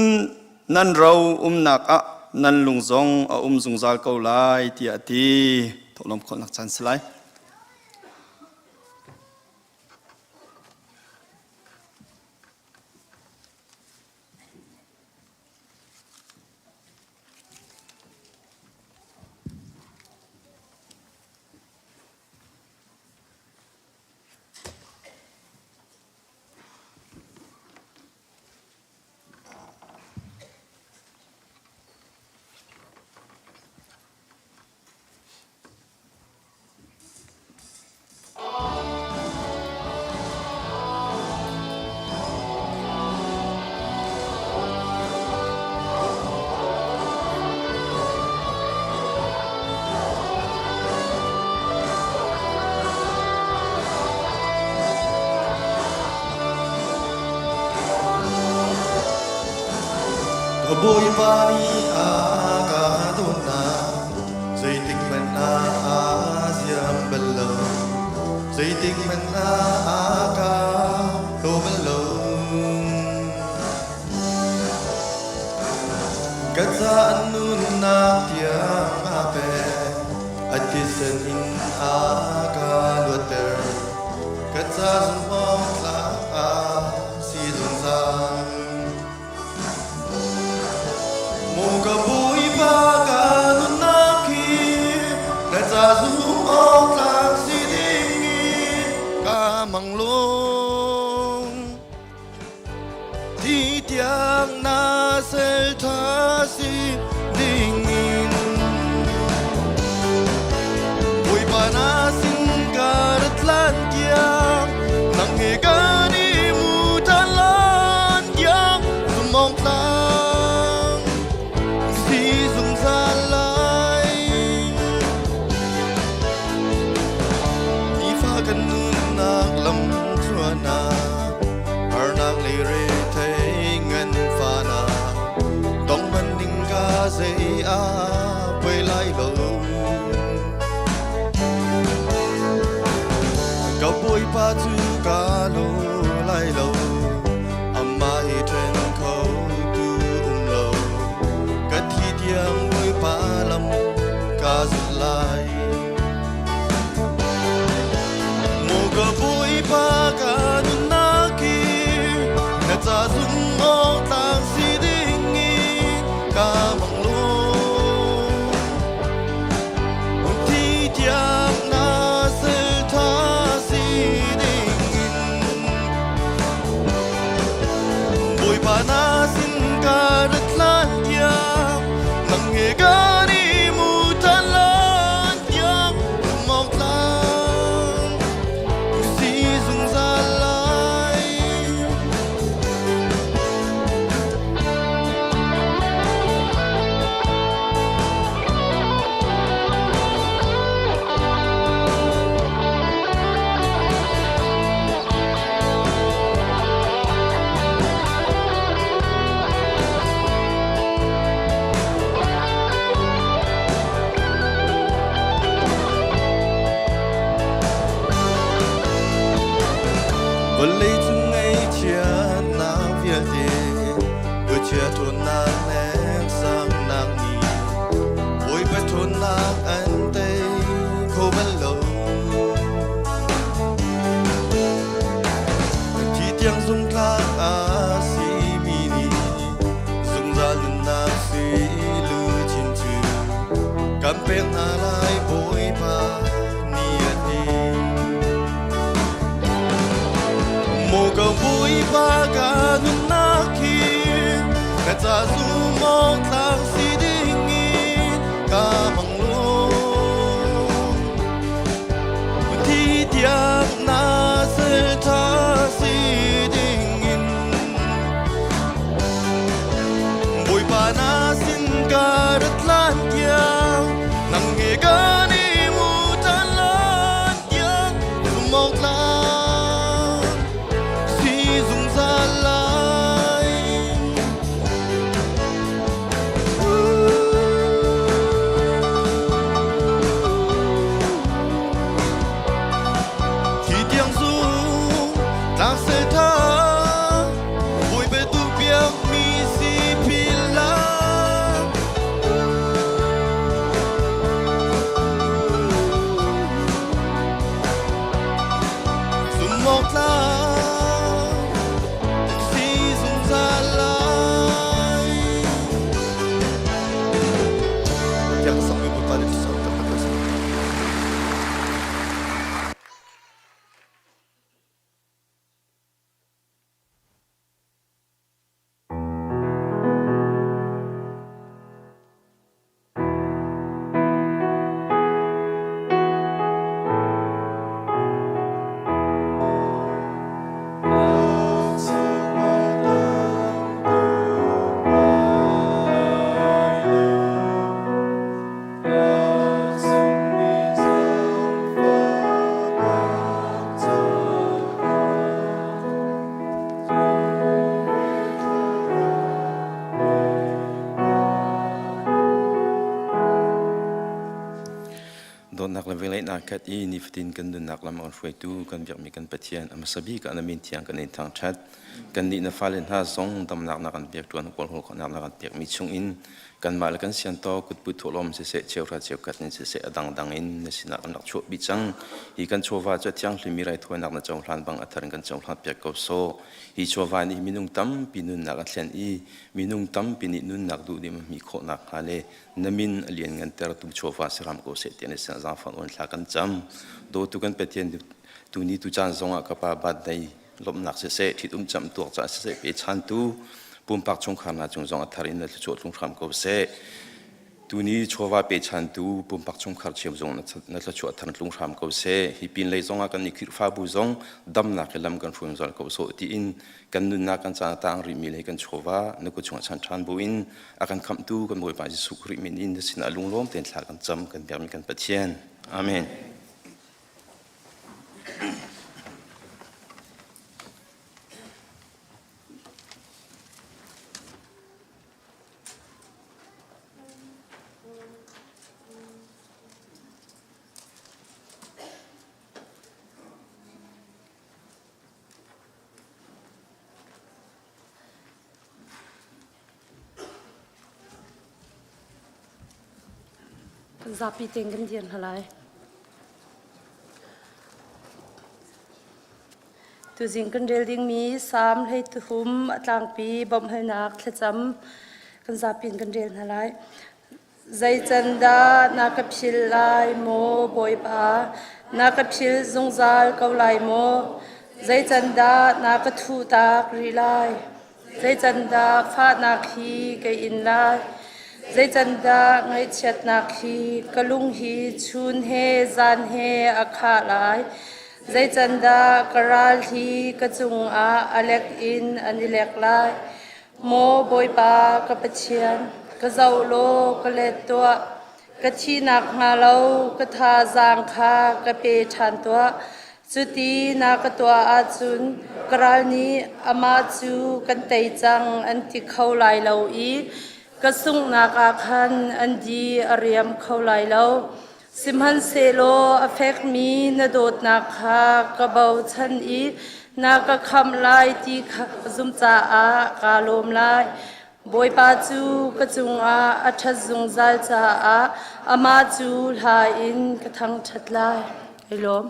nan ro umnak ah nan lung zong a um zungzal ko lai tiah a ti. Thawhlawm khawlnak caan si lai. Ka Bawipa nih a ka dawtnak zeitik hmanh ah aa ziam bal lo. Zeitik hmanh ah a ka hlaw bal lo. Ka ca nunnak tiang a pek, a thisen in a ka luatter. Ka ca zumhawktlak a si zungzal. Maw ka Bawipa ka nunnak hi na ca zumhawktlak si ding in ka mang lung. Thi tiang na sel ṭha si ding in Bawipa na sin ka rat lan tiang nang he kan i mu ṭhan lan tiang zumhawk tlang si zungzal lai. Nifa kan nunnak lam thluanak harnak le rethei nganfahnak tong man ding ka zei a poi lai lo. Ka Bawipa cu ka lo lai lo, amah hi ṭhen kho tu um lo. Ka thi tiang Bawipa lam ka zulh lai. Maw ka Bawipa ka nunnak hi na ca zung awk tlak si ding in ka mang lo. Thi tiang na sel tha si ding in Bawipa na sin ka rat lan tiang nang he kan i mu tan lan tiang mong tlang si zungzal lai. Vawlei cung ngaihchiatnak vialte khuachia ṭhawnnak neng nih Bawipa ṭhawnnak an tei kho bal lo. Thi tiang zungtlak a simi nih zungzal nunnak sui luchin cu kan pek hna lai Bawipa nih a ti. Maw ka Bawipa ka nunnak hi ka ca zumawk tlak si ding in ka mang lo. Thi tiang na sel ṭha si ding in Bawipa na sin ka rat lan tiang nang he kan i mu ṭhan lan tiang zumawk tlang si zungzal lai. Zumhawktlak si zungzal lai. Tiang sakmi Bawipa nih thluachuah taktak ko seh. Dawtnak le velngeihnak khat i nifatin kan nunnak lam a hruaitu kan biakmi kan Pathian a hmasa bik ah na min thiang kan in thangṭhat. Kannih na fale hna zong damnak na kan pek ṭuan kawlhawl khawhnak na kan pekmi chungin kanmah le kan siantaw kutpu thawhlawm siseh cheuhra cheukhat in siseh a dangdang in na sinah kan rak chuahpi cang. Hi kan chawva cu a thianghlimmi raithawinak na cohlan bang a thar in kan cohlan piak ko sawh. Hi chawva nih minung tampi nunnak a thlen i minung tampi nih nunnak duhdim a hmi khawh nakhnga le na min a lianngantertu chawva si hram ko seh tiah na sinah zaangfah nawn thla kan cam. Dawtu kan Pathian tuni tu caan zongah ka pa birthday lawmhnak siseh ṭhitum cam tuak caah siseh pe chantu pumpak chungkhar hna cung zong a thar in na thluachuah tlung hram ko seh. Tuni chawva pechantu pumpak chungkhar cheu zong na thluachuah thar tlung hram ko seh. Hi pin lei zongah kan i Khrihfabu zong damnak he lam kan hruai zungzal ko sawh tiin kan nunnak kan caan a tang rihmi le kan chawva na kut chungah chan ṭhan buin a kan khamhtu kan Bawipa Jesuh Khrih min in na sinah lunglawm tein thla kan cam kan biakmi kan Pathian. Amen. Kan zapi tein kan dir hna lai. Tuzing kan rel dingmi Salm 33 a tlangpi bawmhhalnak thlacam kan zapi in kan rel hna lai. Zei can dah na ka philh lai maw Bawipa? Na ka philh zungzal ko lai maw? Zei can dah na ka thuhtak rih lai? Zei can dah fahnak hi ka in lai? Zei can dah ngaihchiatnak hi ka lung hi chun he zan he a khah lai? Zei can dah ka ral hi ka cungah a lek in an i lek lai? Maw Bawipa ka Pathian, ka zoh law ka let tuah. Ka thihnak hnga lo ka thazaang kha ka pe ṭhan tuah. Cuti na ka tuah ahcun ka ral nih amah cu kan tei cang an ti kho lai lo i ka sunghnak ah khan an di a riam kho lai lo. Sihmanhsehlaw a fekmi na dawtnak kha ka bochan i na ka khamh lai ti kha ka zumh caah kaa lawm lai. Bawipa cu ka cungah a ṭhat zungzal caah amah cu hla in ka thangṭhat lai. Ai lawm.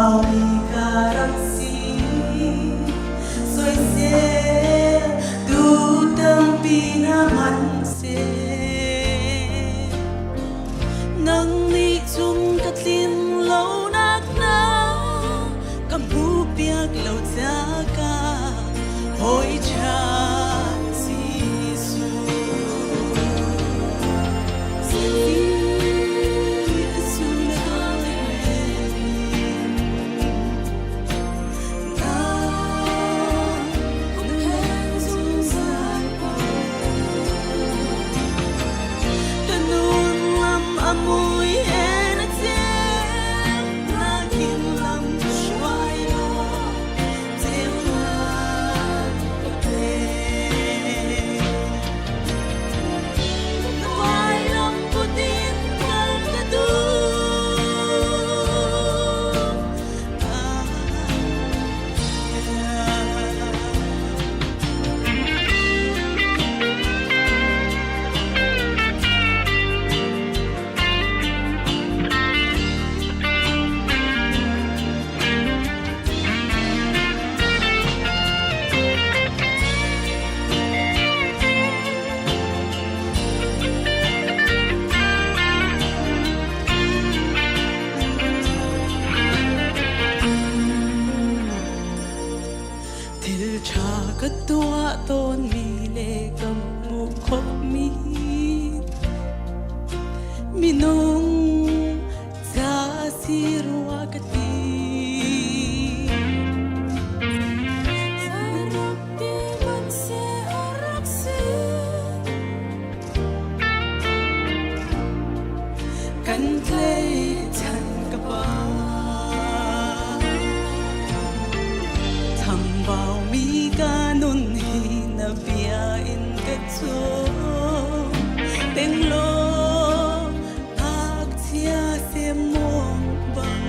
Chambau mi ka rak si. Soisel tu tampi na man seh. Nang nih cun ka tlin lo nak na ka hmu piak lo ca ka hawi ṭha Jesuh. Jesuh na ka na zungzal ko. Ka nun lam a mui he na ceu, nakin lam ka hruai law, ceunak ka pe. Na vailam put in kal ka duh. Ah, Thil ṭha ka tuah tawnmi le ka hmuh khawhmi minung ca si rua ka ti. Rak ti hmanhseh a rak si. Kan tlaihchan ka pa. Chambau mi ka nun hi na bia in ka cawm. Teng law ngakchia semawng bang.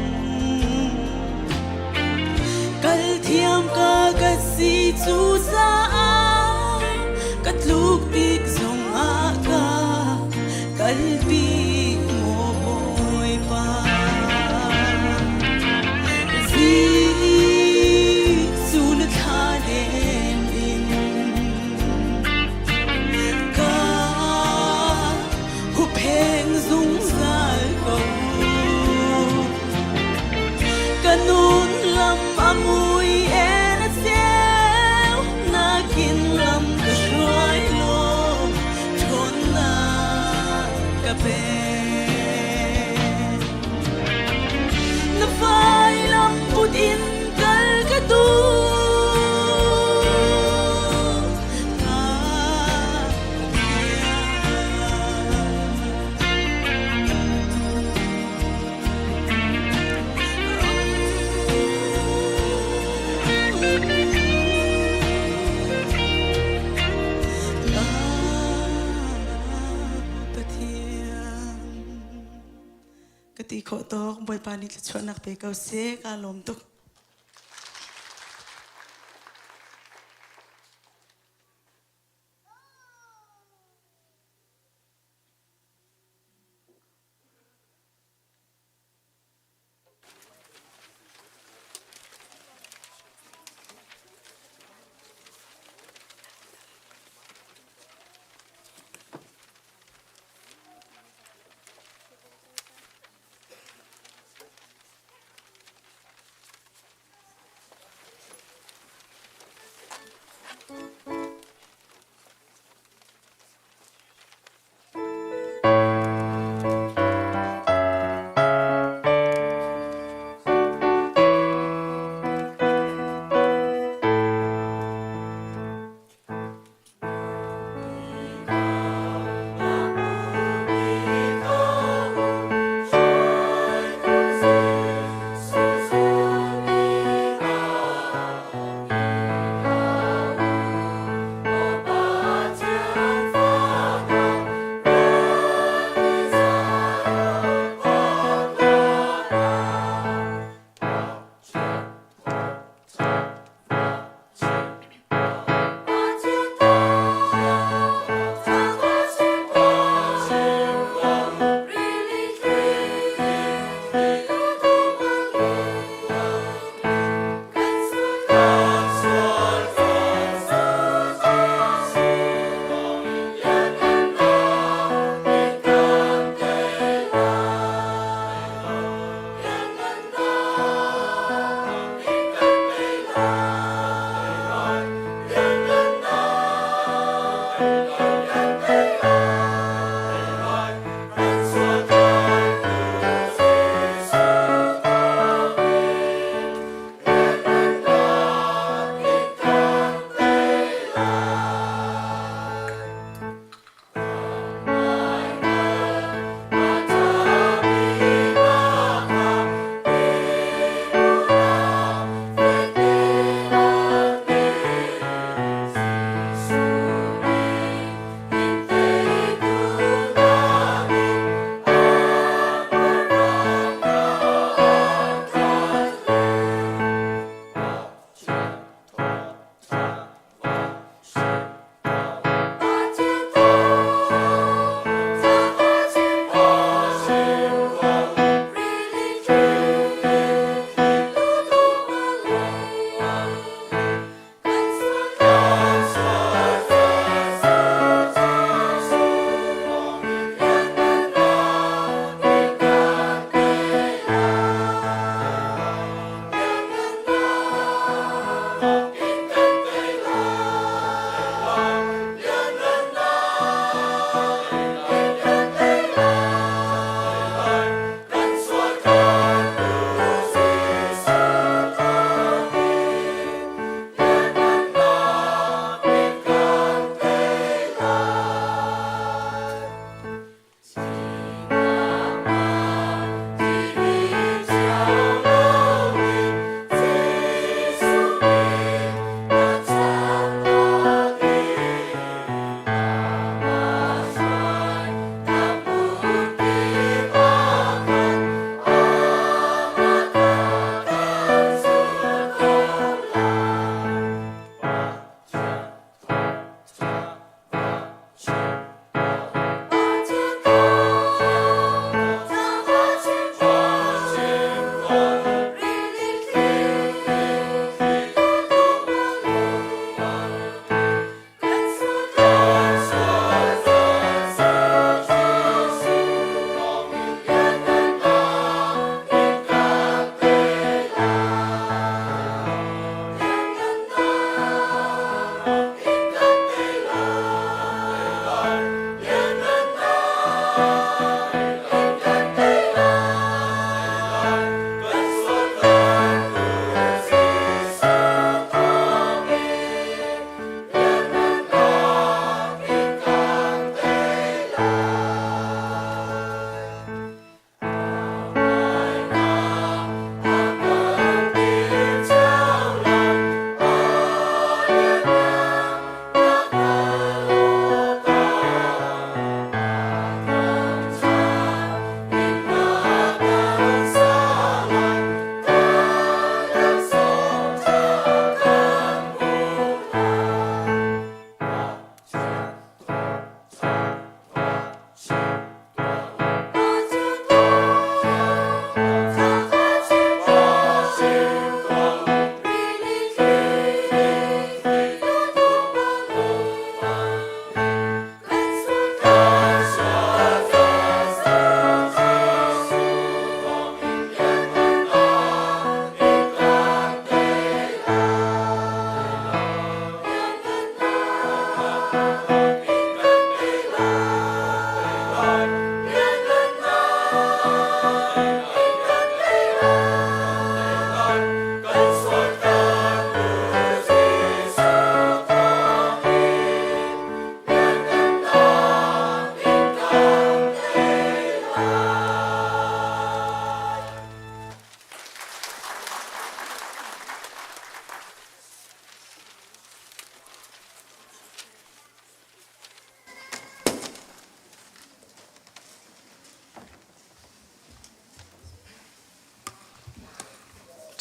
Kal thiam ka ka si cu caah ka tluk tik zongah ka kalpi maw Bawipa. Jesuh na thla den in ka huppheng zungzal ko. Ka nun lam a mui en a ceu, nakin lam ka hruai law ṭhawnnak ka pe. Na vailam put in kal ka duh. Ka Ka ti khawh tawk Bawipa nih thluachuahnak pe ko seh ka lawm tuk.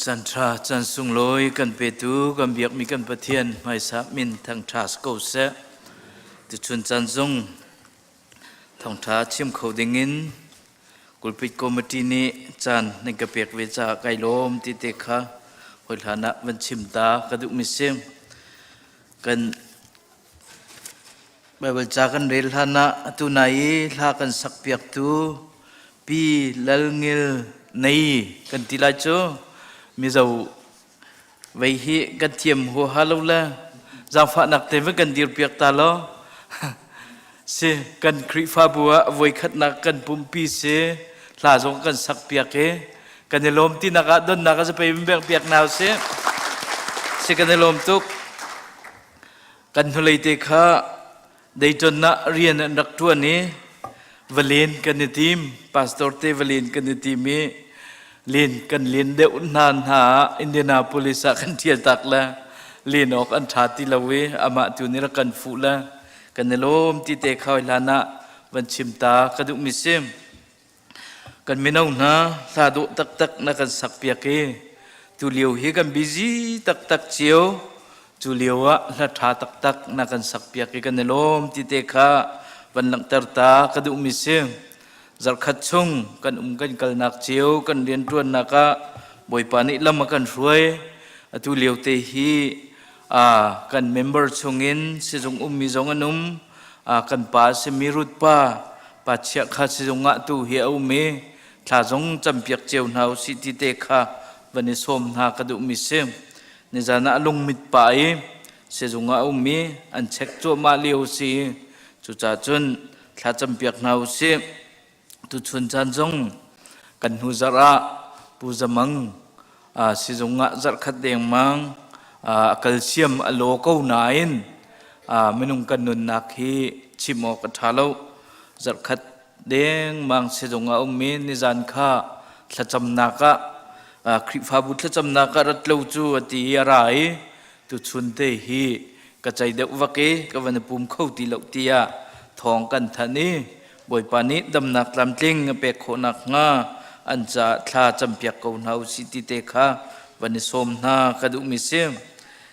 Chan ṭha chan sunglawi kan petu kan biakmi kan Pathian hmaisa min thangṭha si ko seh. Tuchun caan zong thawngṭha chim kho dingin Kulpit Committee nih caan nan ka pek ve caah kai lawm ti te kha hawi hlan ah van chim ta ka duhmi si. Kan Baibal ca kan rel hlan ah atu nai i hla kan sakpiaktu Pi Lal Ngil Nei kan ti lai cu Mizo vei hi kan thiam huaha lo le zaangfahnak te va kan dirpiak ta law si kan Khrihfabu ah voikhatnak kan pumpi si hla zong kan sakpiak i kan i lawm tinak ah donnak a zapei bek piak hna usih si kan i lawm tuk. Kan hnulei te kha Dayton ah rian an rak ṭuan i va len kan i tim. Pastor te va len kan i tim i len kan len deuh hna hna ah Indianapolis ah kan ṭhial tak le len awk an ṭha ti lo i amah tu nih rak kan fuh le kan i lawm ti te kha hlan ah van chim ta ka duhmi si. Kan mino hna hla dawh taktak na kan sakpiak i tu lio hi kan busy taktak cio. Cu lio ah hla ṭha taktak na kan sakpiak i kan i lawm ti te kha van langhter ta ka duhmi si. Zarhkhat chung kan um kan kalnak cio kan rianṭuannak ah Bawipa nih lam a kan hruai. Atu lio te hi kan member chungin sizung ummi zong an um. Kan pa a simi Ruth pa pa chiah kha sizung ah tu hi a um i thla zong campiak cio hna usih ti te kha van i sawm hna ka duhmi si. Nizan ah lungmit pa i sizung ah a um i an check cuahmah lio si. Cucaah cun thla campiak hna usih. Tuchun caan zong kan hnu zarh ah Pu Zamang sizung ah zarhkhat dengmang a kalsiam a law ko nain minung kan nunnak hi chim awk a ṭha lo. Zarhkhat dengmang sizung ah ummi nizan kha thlacamnak ah Khrihfabu thlacamnak ah rat lo cu a ti i a ra i tuchun te hi ka cei deuh vak i ka van i pum kho ti lo tiah thawng kan thanh i Bawipa nih damnak tlamtling a pek khawh nakhnga an caah thla campiak ko hna usih ti te kha van i sawm hna ka duhmi si.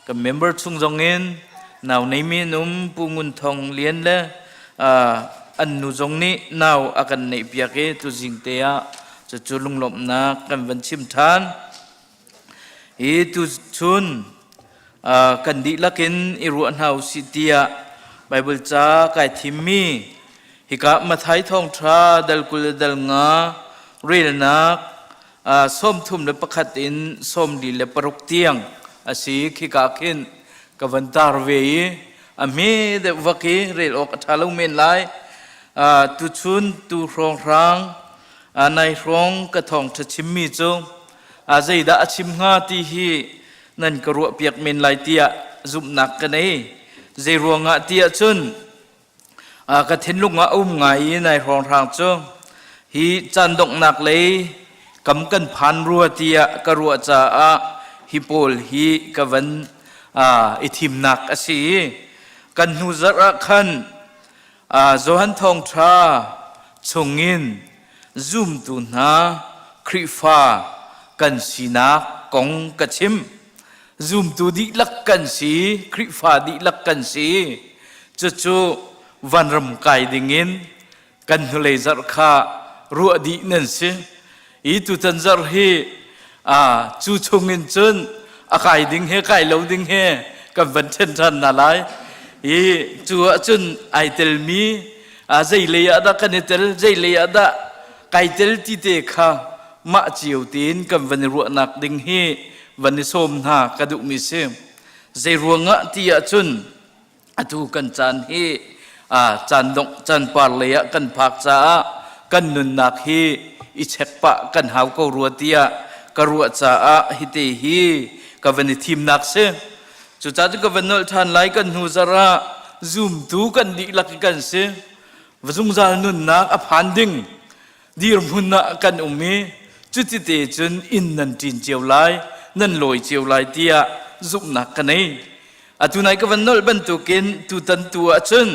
Kan member chung zongin nau neimi an um Pu Ngun Thong Lian le an nu zong nih nau a kan neihpiak i tuzing te ah cucu lunglawmhnak kan van chim ṭhan. Hi tuchun kan dihlak in i ruah hna usih tiah Baibal ca kai thimmi hika Matthai thawngṭha dal 20 le dal nga relnak 31 in 46 tiang a si. Khika khin ka van tar ve i a hme deuh vak i rel awk a ṭha lo men lai. Tuchun tu hrawnghrang nai hrawng ka thawngṭha chimmi cu zeidah a chim hnga ti hi nan ka ruahpiak men lai tiah zumhnak ka nei. Zei ruangah tiah cun ka thinlung ah a um ngai i nai hrawnghrang cu hi caan donghnak lei kam kan phan rua tiah ka ruah caah hi pawl hi ka van i thimnak a si. Kan hnu zarh ah khan Johan Thawngṭha chungin zumtu hna Khrihfa kan sinak kong ka chim. Zumtu dihlak kan si, Khrihfa dihlak kan si. Cucu vanram kai dingin kan hnulei zarh kha ruah dih nan si. I tutan zarh hi cu chungin cun a kai ding he kai lo ding he kan van ṭhen ṭhan hna lai. I cu ahcun ai telmi zei lei ah dah kan i tel, zei lei ah dah kai tel ti te kha mah cio tein kan van i ruahnak ding hi van i sawm hna ka duhmi si. Zei ruangah ti ahcun atu kan caan hi caan dongh caan par lei ah kan phak caah kan nunnak hi i check pah kan hau ko rua tiah ka ruah caah hite hi ka van i thimnak si. Cucaah cu ka van nolh ṭhan lai kan hnu zarh ah zumtu kan dihlak kan si. Zungzal nunnak a phan ding dirhmun ah kan um i cuti te cun inn nan ṭin cio lai, nan lawi cio lai tiah zumhnak ka nei. Atu nai ka van nolh bantukin tutan tu ahcun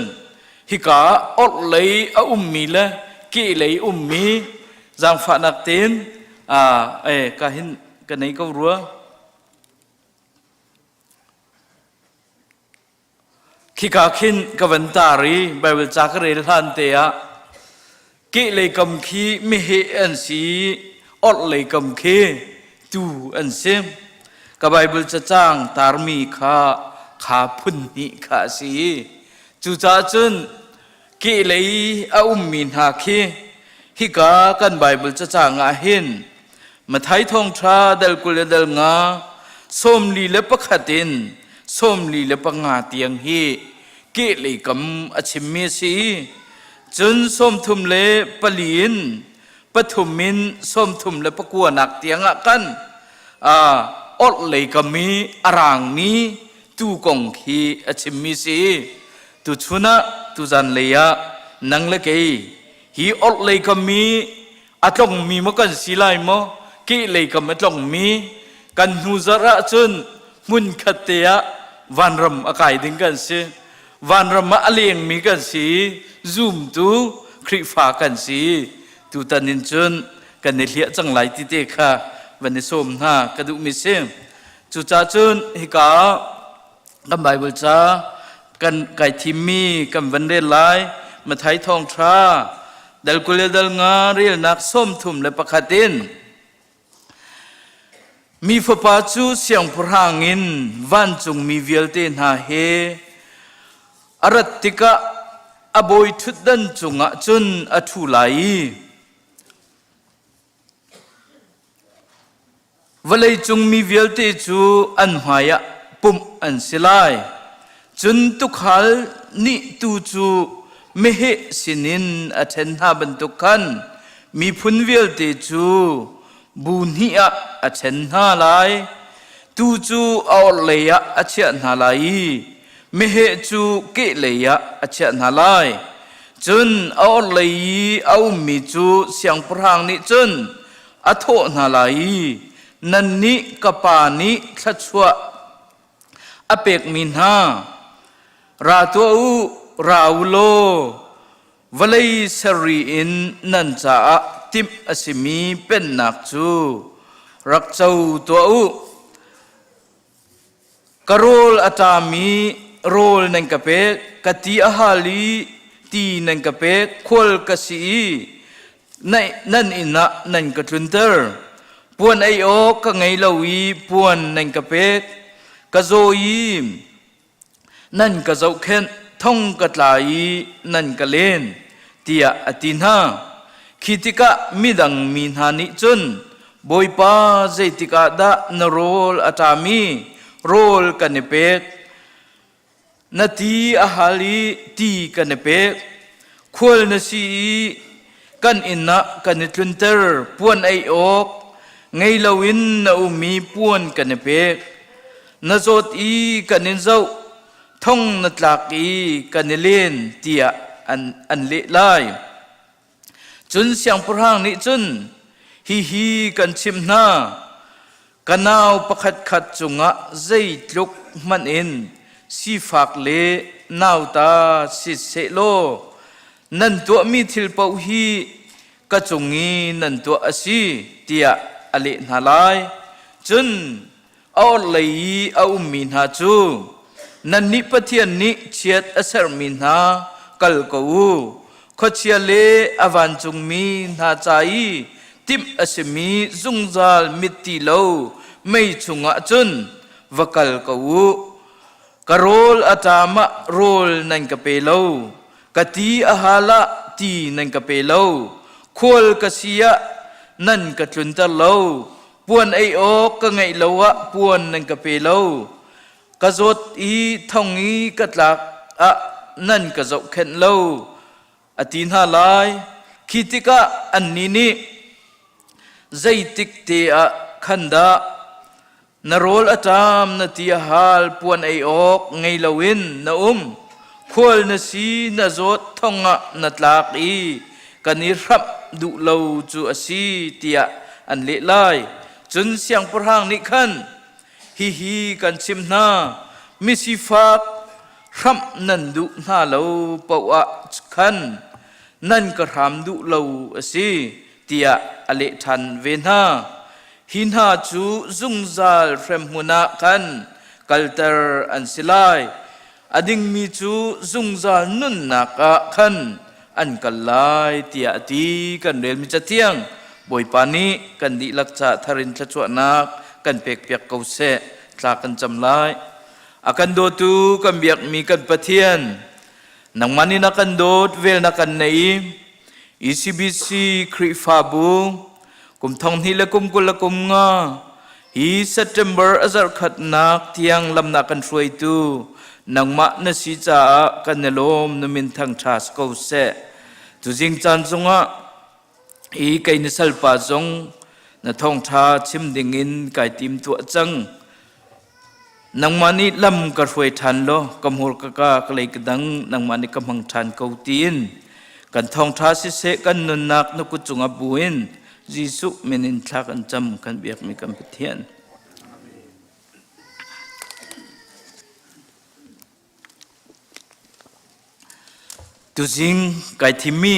hika orhlei a ummi le kehlei ummi zaangfahnak tein ka hin. ka nei ko rua. Khika khin ka van tar i Baibal ca ka rel hlan te ah kehlei kam khi meheh an si i orhlei kam khi tuu an si. Ka Baibal cacang tarmi kha kha phun hnih kha a si i cucaah cun kehlei a ummi hna khi hika kan Baibal cacang ah hin Mathai thawngṭha dal 20 le dal nga 41 in 45 tiang hi kehlei kam a chimmi a si i cun 34 in pathum in 39 nak tiang ah khan orhlei kam i a raangmi tuu kong khi a chimmi si. Tuchun ah tuzan lei ah nang le kei hi orhlei kam i a tlongmi maw kan si lai maw kehlei kam a tlongmi kan hnu zarh ahcun hmun khat te ah vanram a kai ding kan si. Vanram ah a lengmi kan si zumtu Khrihfa kan si. Tutan in cun kan i hliah cang lai ti te kha van i sawm hna ka duhmi si. Cucaah cun hika ah kan Baibal ca kan kai thimmi kan van rel lai. Mathai thawngṭha dal 20 le dal nga relnak 31 in Mi Fapa cu siangpahrang in vancungmi vialte hna he a rat tikah a bawi ṭhutdan cungah cun a ṭhu lai i Vawleicung mi vialte cu an hmaiah pumh an si lai. Cun tuukhal nih tuu cu meheh sinin a ṭhen hna bantuk khan miphun vialte cu bu hnih ah a ṭhen hna lai. Tuu cu a orhlei ah a chiah hna lai i meheh cu kehlei ah a chiah hna lai. Cun a orhlei i a ummi cu siangpahrang nih cun a thawh hna lai i nannih ka pa nih thluachuah a pekmi hna ra tuah u ra u law vawlei serri in nan caah timh a simi pennak cu rak co tuah u Ka rawl a ṭam i rawl nan ka pek, ka ti a hal i ti nan ka pek, khual ka si i nan inn ah nan ka tlunter. Puan ei awk ka ngei lo i puan nan ka pek, ka zaw i nan ka zohkhenh, thong ka tla i nan ka len, tiah a ti hna. Khi tikah midang mi hna nih cun Bawipa zeitik ah dah na rawl a ṭam i rawl kan i pek? Na ti a hal i ti kan i pek. Khual na si i kan inn ah kan i tlunter. Puan ei awk ngei loin na um i puan kan i pek. Na zawt i kan in zoh, thong na tlak i kan i len, tiah an, an leh lai. Cun siangpahrang nih cun, Hihi kan chimh hna, ka nau pakhatkhat cungah zeitluk hmanh in sifak le nauta si sehlaw nan tuahmi thil paoh hi ka cung i nan tuah a si, tiah a leh hna lai. Cun a orhlei i a ummi hna cu nannih Pathian nih chiat a serhmi hna kal ko u. Khuachia le a vancungmi hna ca i timh a simi zungzal mit ti lo mei chungah cun va kal ko u. Ka rawl a ṭam ah rawl nan ka pe lo, ka ti a hal ah ti nan ka pe lo, khual ka si ah nan ka tlunter lo, puan ei awk ka ngeih lo ah puan nan ka pe lo ka zawt i thong i ka tlak ah nan ka zohkhenh lo a ti hna lai khi tikah annih nih zeitik te ah khan dah Na rawl a ṭam, na ti a hal, puan ei awk ngei loin na um. Khual na si, na zawt thong ah na tlak i kan i hramh duh lo cu a si, tiah an leh lai. Cun siangpahrang nih khan, Hihi kan chimh hna, misifak hramh nan duh hna lo paoh ah khan nan ka hram duh lo a si, tiah a leh ṭhan ve hna. Hi hna cu zungzal hremhmun ah khan kalter an si lai. A dingmi cu zungzal nunnak ah khan an kal lai tiah a ti. Kan relmi cathiang Bawipa nih kan dihlak ca thar in thluachuahnak kan pekpiak ko seh. Thla kan cam lai. A kan dawtu kan biakmi kan Pathian, nangmah nih na kan dawt, vel na kan neih i ECBC Khrihfabu kum thong hnih le kum 25 hi September a zarhkhatnak tiang lamnak kan hruaitu nangmah na si caah kan i lawm na min thangṭha si ko seh. Tuzing caan zongah hi kei na salpa zong na thawngṭha chim dingin kai tim tuah cang. Nangmah nih lam ka hruai ṭhan law ka hmurka ka ka lei ka dang nangmah nih ka hmang ṭhan ko tiin kan thawngṭha siseh kan nunnak na kut cungah buin Jesuh min in thla kan cam kan biakmi kan Pathian. Tuzing kai thimmi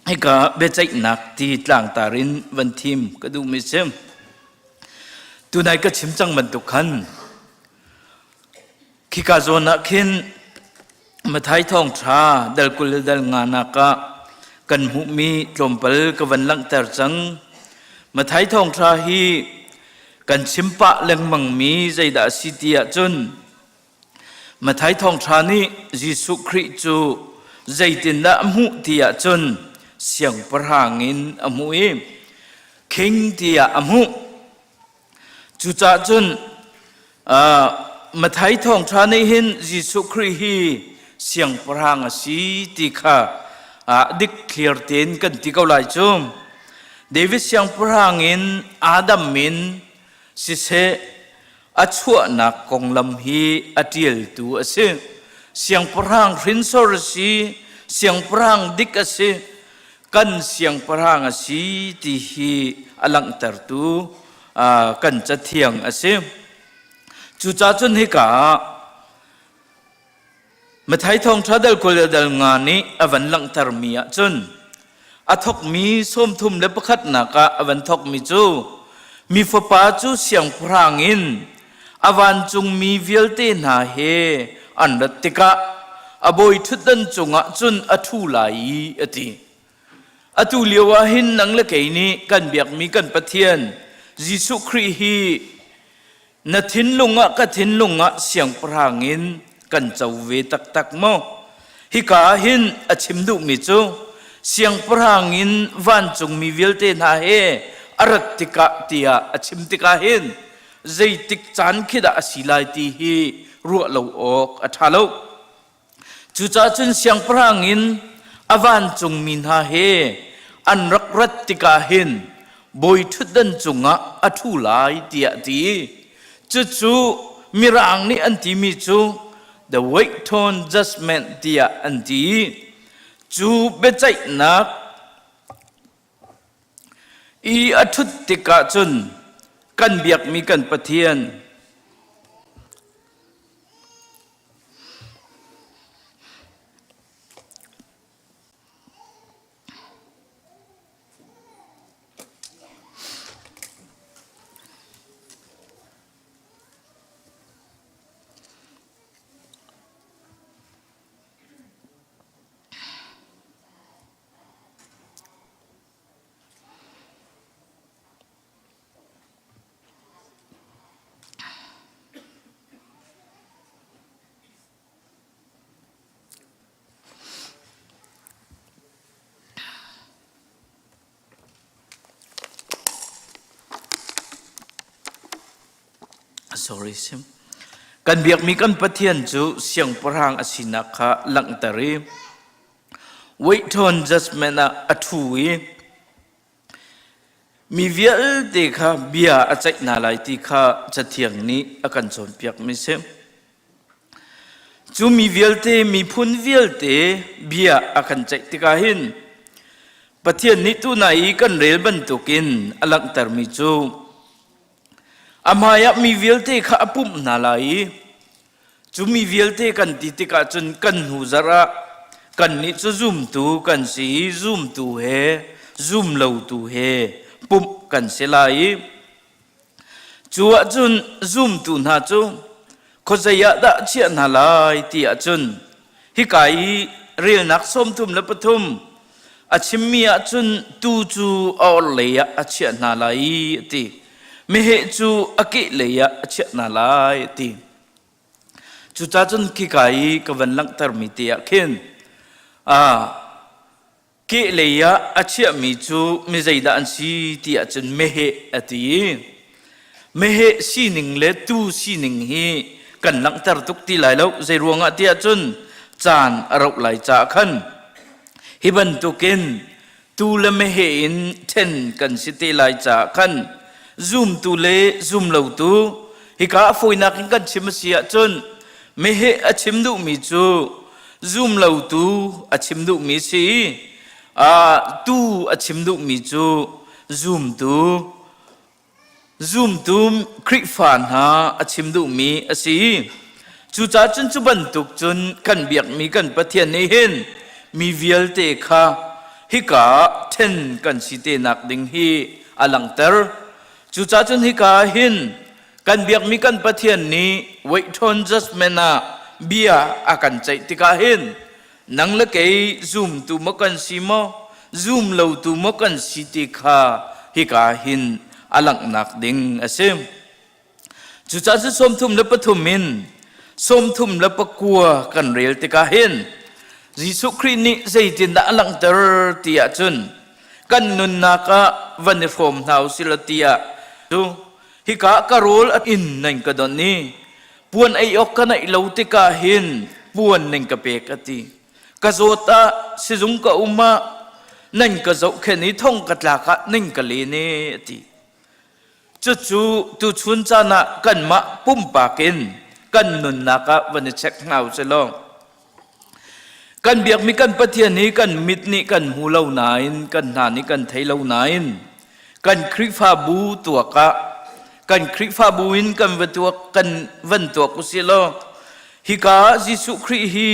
hika biaceihnak ti tlangtar in van thim ka duhmi si. Tunai ka chim cang bantuk khan khika zawn ah khin Mathai thawngṭha dal 20 le dal nga nak ah kan hmuhmi tlawmpal ka van langhter cang. Mathai thawngṭha hi kan chim pah lengmangmi zeidah a si ti ahcun Matthai thawngṭha nih Jesuh Khrih cu zeitindah a hmuh ti ahcun siangpahrang in a hmuh i king tiah a hmuh. Cucaah cun uh, Matthai thawngṭha nih hin Jesuh Khrih hi siangpahrang a si ti kha uh, dik clear tein kan ti ko lai cu. David siangpahrang in Adam in siseh a chuahnak konglam hi a ṭialtu a si. Siangpahrang hrinsor a si, siangpahrang dik a si, kan siangpahrang a si ti hi a langhtertu kan cathiang a si. Cucaah cun hika ah Matthai thawngṭha dal 20 le dal nga nih a van langhtermi ahcun a thawkmi 31nak ah a van thawkmi cu mi fapa cu siangpahrang in a vancungmi vialte hna he an rat tikah a bawi ṭhutdan cungah cun a ṭhu lai i a ti. Atu lio ah hin nang le kei nih kan biakmi kan Pathian Jesuh Khrih hi Na thinlung ah ka thinlung ah siangpahrang in kan co ve taktak maw? Hika ah hin a chim duhmi cu siangpahrang in vancungmi vialte hna he a rat tikah tiah a chim tikah hin zeitik caan khi dah a si lai ti hi ruah lo awk a ṭha lo. Cucaah cun siangpahrang in a vancungmi hna he an rak rat tikah hin bawi ṭhutdan cungah a ṭhu lai tiah a ti. Cucu Mirang nih an timi cu the Waiton Judgment tiah an ti. Cu biaceihnak i a ṭhut tikah cun kan biakmi kan Pathian Sorry sim. Kan biakmi kan Pathian cu siangpahrang a sinak kha langhter i wait on judgment ah a ṭhu i Mi vialte kha bia a ceih hna lai ti kha Cathiang nih a kan cawnpiakmi a si. Cu mi vialte, miphun vialte bia a kan ceih tikah hin Pathian nih tunai i kan rel bantukin a langhtermi cu a hmaiah mi vialte kha a pumh hna lai i Cu mi vialte kan ti tikah cun kan hnu zarh ah kannih cu zumtu kan si i zumtu he zumlotu he pumh kan si lai i. Cu ahcun zumtu hna cu khuazei ah dah chiah hna lai ti ahcun hika i relnak 33 a chimmi ahcun tuu cu a orhlei ah a chiah hna lai i a ti. Meheh cu a kehlei ah a chiah hna lai a ti. Cucaah cun khika i ka van langhtermi te ah khin kehlei ah a chiahmi cu mi zeidah an si ti ahcun meheh a ti i meheh sining le tuu sining hi kan langhter tuk ti lai lo. Zei ruangah ti ahcun caan a rauh lai caah khan hi bantukin tuu le meheh in ṭhen kan si te lai caah khan zumtu le zumlotu hika a fawinak in kan chim a si ahcun meheh a chim duhmi cu zumlotu a chim duhmi si tuu a chim duhmi cu zumtu Zumtu Khrihfa hna a chim duhmi a si. Cucaah cun cu bantuk cun kan biakmi kan Pathian nih hin mi vialte kha hika ah ṭhen kan si te nak ding hi a langhter. Cucaah cun hika ah hin kan biakmi kan Pathian nih wait on judgment ah bia a kan ceih tikah hin Nang le kei zumtu maw kan si maw, zum lotu maw kan si ti kha hika hin a langhnak ding a si. Cucaah cu 33 in 39 kan rel tikah hin Jesuh Khrih nih zeitindah a langhter ti ahcun kan nunnak ah van i hrawm hna u sih law tiah cu hika ka rawl a inn nan ka donh i Puan ei awk ka neih lo tikah hin puan nan ka pek a ti. Ka zawt ah sizung ka um ah nan ka zohkhenh i thong ka tlak ah nan ka len e a ti. Cucu tuchun caan ah kanmah pumpak in kan nunnak ah van i check hna u law. Kan biakmi kan Pathian hi kan mit nih kan hmu lo nain kan hna nih kan thei lo nain kan Khrihfabu tuak ah kan Khrihfabu in kan va tuak kan van tuak usih law hika ah Jesuh Khrih hi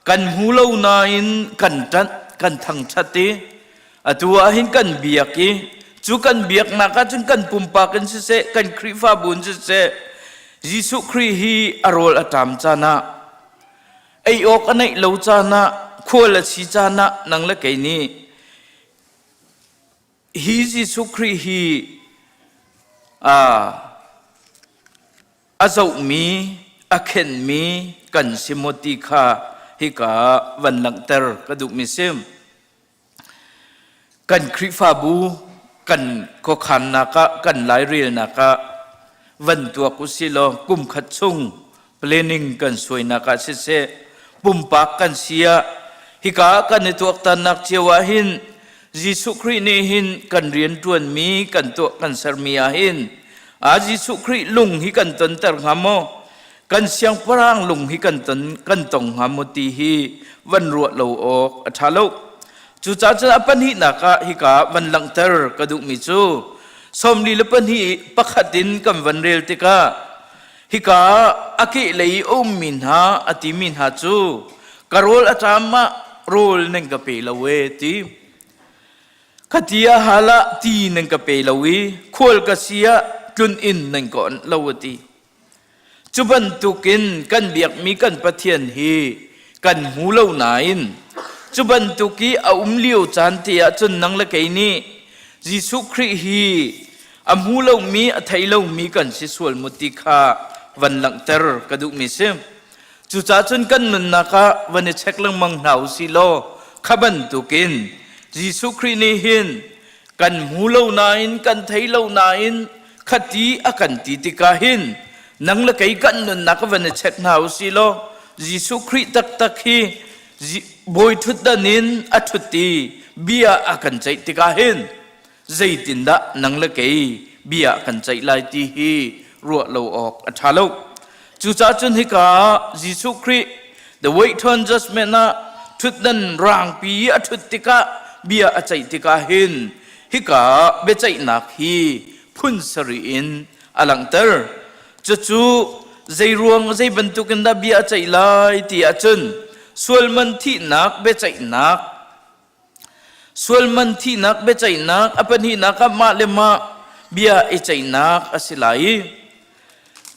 kan hmu lo nain kan ṭanh kan thangṭhat i atu ah hin kan biak i cu kan biaknak ah cun kan pumpak in siseh kan Khrihfabu in siseh Jesuh Khrih hi a rawl a ṭam caan ah ei awk a neih lo caan ah khual a si caan ah nang le kei nih hi Jesuh Khrih hi a zohmi a khenmi kan si maw ti kha hika van langhter ka duhmi si. Kan Khrihfabu kan khuakhannak ah kan lairelnak ah van tuak usih law kum khat chung planning kan suainak ah siseh pumpak kan si ah hika kan i tuaktannak cio ah hin Jesuh Khrih nih hin kan rianṭuanmi kan tuah kan sermi ah hin a Jesuh Khrih lung hi kan tonter hnga maw kan siangpahrang lung hi kan ton kan tong hnga maw ti hi van ruah lo awk a ṭha lo. Cucaah cun a pahnihnak ah hika van langhter ka duhmi cu 42 pakhat in kan van rel tikah hika a kehlei i a ummi hna a timi hna cu ka rawl a ṭam ah rawl nan ka pe lo e ti. Khati a hal ah ti nan ka pe lo i khual ka si ah tlun inn nan ka onh lo a ti. Cu bantukin kan biakmi kan Pathian hi kan hmu lo nain cu bantuk i a um lio caan te ah cun nang le kei nih Jesuh Khrih hi a hmu lomi a thei lomi kan si sual mu ti kha van langhter ka duhmi si. Cucaah cun kan nunnak ah van i check lengmang hna u sih law kha bantukin Jesuh Khrih nih hin kan hmu lo nain kan thei lo nain khati a kan ti tikah hin nang le kei kan nunnak van i check hna u sih law Jesuh Khrih taktak hi bawi ṭhutdan in a ṭhut i bia a kan ceih tikah hin zeitindah nang le kei bia kan ceih lai ti hi ruah lo awk a ṭha lo. Cucaah cun hika ah Jesuh Khrih the wait on judgment ah ṭhutdan rangpi i a ṭhut tikah bia a ceih tikah hin hika ah biaceihnak hi phun sarih in a langhter. Cucu zei ruang zei bantukin dah bia a ceih lai ti ahcun sualman thihnak biaceihnak Sualman thihnak biaceihnak a pahnihnak ah mah le mah. bia i ceihnak a si lai i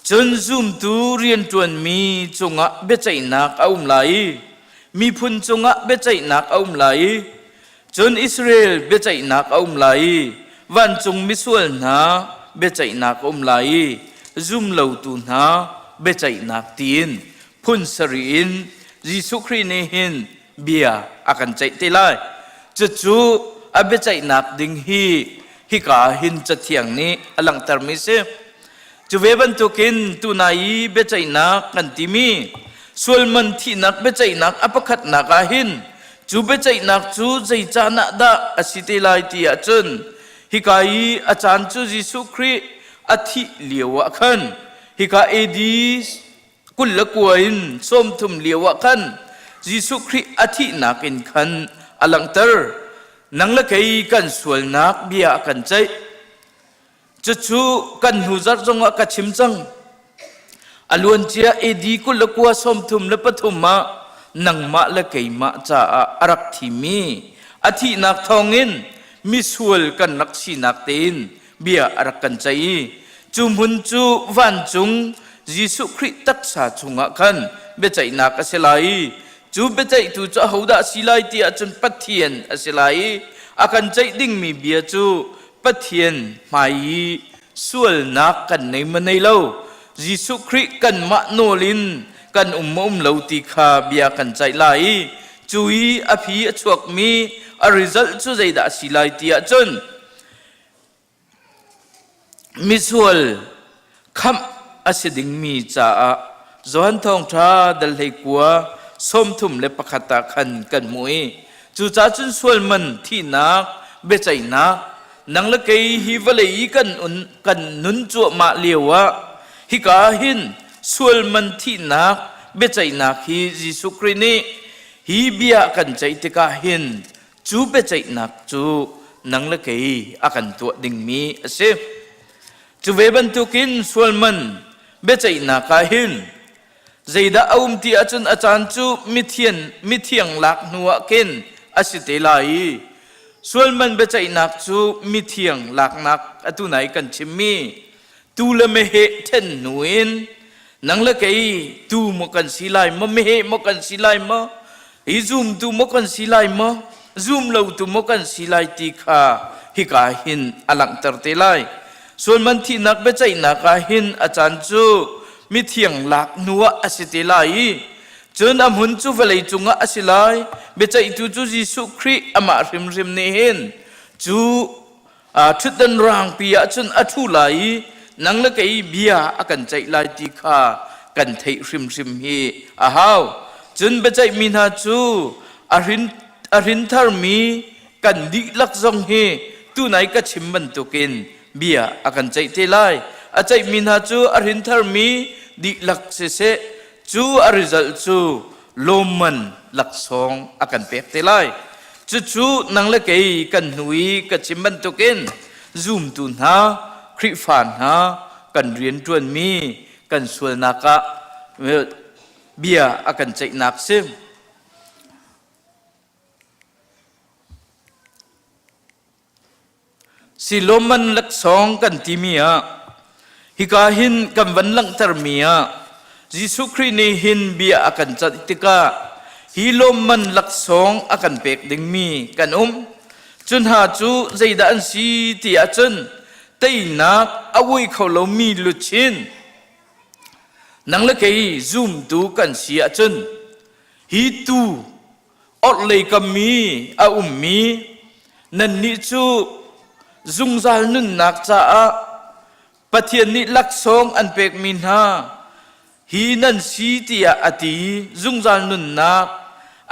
cun zumtu rianṭuanmi cungah biaceihnak a um lai i miphun cungah biaceihnak a um lai i cun Israel biaceihnak a um lai i vancung misual hna biaceihnak a um lai i zumlotu hna biaceihnak tiin phun sarih in Jesuh Khrih nih hin bia a kan ceih te lai. Cucu a biaceihnak ding hi hika hin Cathiang nih a langhtermi si. Cu ve bantukin tunai i biaceihnak kan timi sualman thihnak biaceihnak a pakhatnak ah hin cu biaceihnak cu zei caan ah dah a si te lai ti ahcun hika i a caan cu Jesuh Khrih a thih lio ah khan hika AD 29 in 30 lio ah khan Jesuh Khrih a thihnak in khan a langhter. Nang le kei kan sualnak bia a kan ceih. Cucu kan hnu zarh zongah ka chim cang. A luancia AD 29 33 ah nangmah le keimah caah a rak thimi a thihnak thawngin misual kan rak sinak tein bia a rak kan ceih i cu hmun cu vancung Jesuh Khrih taksa chungah khan biaceihnak a si lai i cu biaceihtu cu ahodah a si lai ti ahcun Pathian a si lai i a kan ceih dingmi bia cu Pathian hmai i sualnak kan nei ma nei lo Jesuh Khrih kanmah nawl in kan um ma um lo ti kha bia kan ceih lai i cu i a phi a chuakmi a result cu zeidah a si lai ti ahcun Misual khamh a si dingmi caah Johan Thawngṭha dal 19 31 ah khan kan hmuh i cucaah cun sual man thihnak biaceihnak nang le kei hi vawlei i kan, un, kan nun cuahmah lio ah hika hin sual man thihnak biaceihnak hi Jesuh Khrih nih hi bia kan ceih tikah hin Cu biaceihnak cu nang le kei a kan tuah dingmi a si. Cu ve bantukin sualman biaceihnak ah hin zeidah a um ti ahcun a caan cu mithian mithiang lak hnu ah khin a si te lai i sualman biaceihnak cu mithiang laknak atu nai kan chimmi tu le meheh then hnu in nang le kei tu maw kan si lai maw meheh maw kan si lai maw hi zumtu maw kan si lai maw zum lotu maw kan si lai ti kha hika hin a langhter te lai sualman thihnak biaceihnak ah hin a caan cu mithiang lak hnu ah a si te lai i cun a hmun cu vawlei cungah a si lai biaceihtu cu Jesuh Khrih amah hrimhrim nih hin cu ṭhutdan rangpi ah cun a ṭhu lai i nang le kei bia a kan ceih lai ti kha kan theih hrimhrim hi a hau. Cun biaceihmi hna cu a hrin a hrintharmi kan dihlak zong hi tunai ka chim bantukin bia a kan ceih te lai. A ceihmi hna cu a hrintharmi dihlak siseh cu a result cu lawmman laksawng a kan pek te lai. Cucu nang le kei kan hnu i ka chim bantukin zumtu hna, Khrihfa hna kan rianṭuanmi kan sualnak ah bia a kan ceihnak si. Siloman laksawng kan timi ah hika hin kan van langhtermi ah Jesuh Khrih nih hin bia a kan canh tikah hi lawmman laksawng a kan pek dingmi kan um. Cu hna cu zeidah an si ti ahcun teinak a ui kho lomi luchin nang le kei zumtu kan si ahcun hi tu orhlei kam i a ummi nannih cu zungzal nunnak caah Pathian nih laksawng an pekmi hna hi nan si tiah a ti zungzal nunnak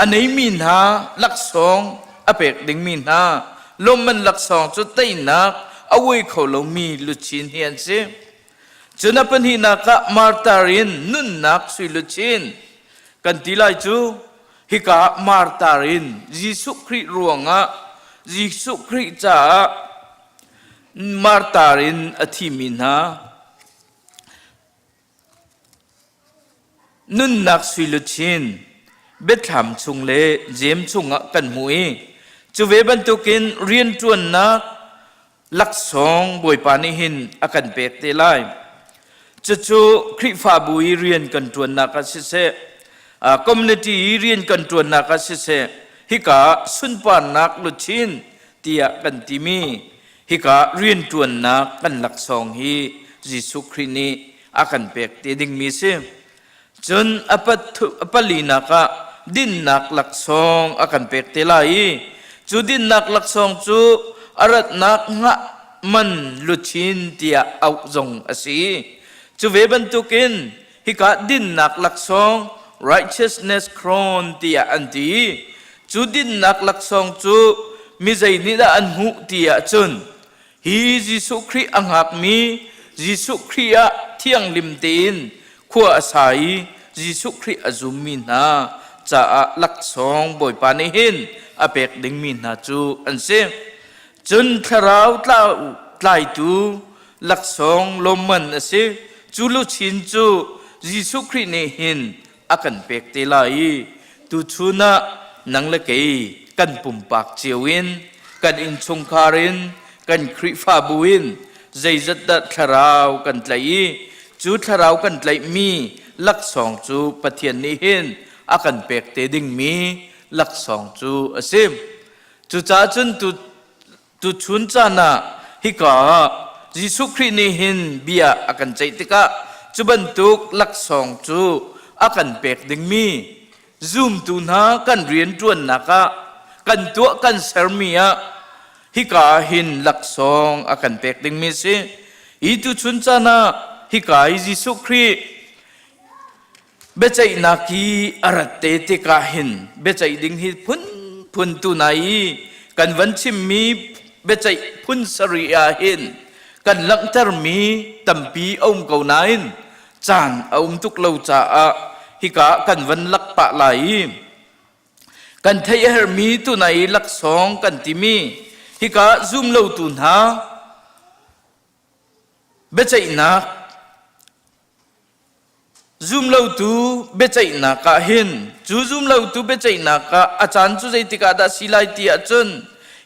a neimi hna laksawng a pek dingmi hna lawmman laksawng cu teinak a uai kho lomi luchin hi an si. Cun a pahnihnak ah martar in nunnak sui luchin kan ti lai cu hika martar in Jesuh Khrih ruangah Jesuh Khrih caah martar in a thimi hna nunnak suiluchin biathlam chung le jem chungah kan hmu i cu ve bantukin rianṭuannak. Laksawng Bawipa nih hin a kan pek te lai. Cucu Khrihfabu i rian kan ṭuannak ah siseh, community i rian kan ṭuannak ah siseh, hika sunparnak luchin tiah kan timi hika rianṭuannak kan laksawng hi Jesuh Khrih nih a kan pek te dingmi si. Cun a palinak ah dinnak laksawng a kan pek te lai i cu dinnak laksawng cu a ratnak hngah man luchin tiah auh zong a si. Cu ve bantukin hika dinnak laksawng righteousness crown tiah an ti. Cu dinnak laksawng cu mi zei nih dah an hmuh ti ahcun Hi Jesuh Khrih a hngakmi Jesuh Khrih ah thianghlim tein khua a sa i Jesuh Khrih a zummi hna caah laksawng Bawipa nih hin a pek dingmi hna cu an si. Cun thlarau tlaitu laksawng lawmman a si. Cu luchin cu Jesuh Khrih nih hin a kan pek te lai i tuchun ah nang le kei kan pumpak cio in kan innchungkhar in kan Khrihfabu in zeizat dah thlarau kan tlaih i cu thlarau kan tlaihmi laksawng cu Pathian nih hin a kan pek te dingmi laksawng cu a si. Cucaah cun tu Tuchun caan ah hika ah Jesuh Khrih nih hin bia a kan ceih tikah cu bantuk laksawng cu a kan pek dingmi zumtu hna kan rianṭuannak ah kan tuah kan sermi ah hika ah hin laksawng a kan pek dingmi a si. Hi tuchun caan ah hika i Jesuh Khrih Biaceihnak hi a rat te tikah hin biaceih ding hi phunphun tu nai i kan van chimmi biaceih phun sarih ah hin kan langhtermi tampi a um ko nain caan a um tuk lo caah hika kan van lak pah lai i kan theih a herhmi tunai i laksawng kan timi hika zum lotu hna biaceihnak Zumlotu biaceihnak ah hin cu zumlotu biaceihnak ah a caan cu zeitik ah dah si lai ti ahcun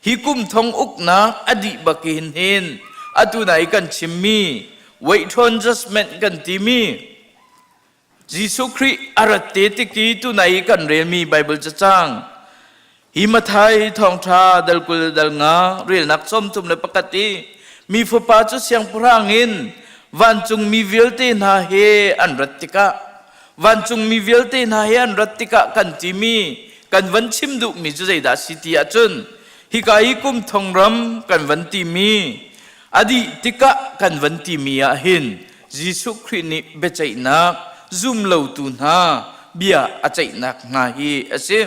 hi kum thong uknak a dih bakin hin atu nai kan chimmi wait on judgment kan timi Jesuh Khrih a rat te tik i tunai kan relmi Bible cacang Hi Matthai thawngṭha dal 20 dal nga relnak 31 i mi fapa cu siangpahrang in vancungmi vialte hna he an rat tikah vancungmi vialte hna he an rat tikah kan timi kan van chim duhmi cu zeidah a si ti ahcun hika i kum thong ram kan van timi a dih tikah kan van timi ah hin Jesuh Khrih nih biaceihnak zumlotu hna bia a ceihnak hna hi a si.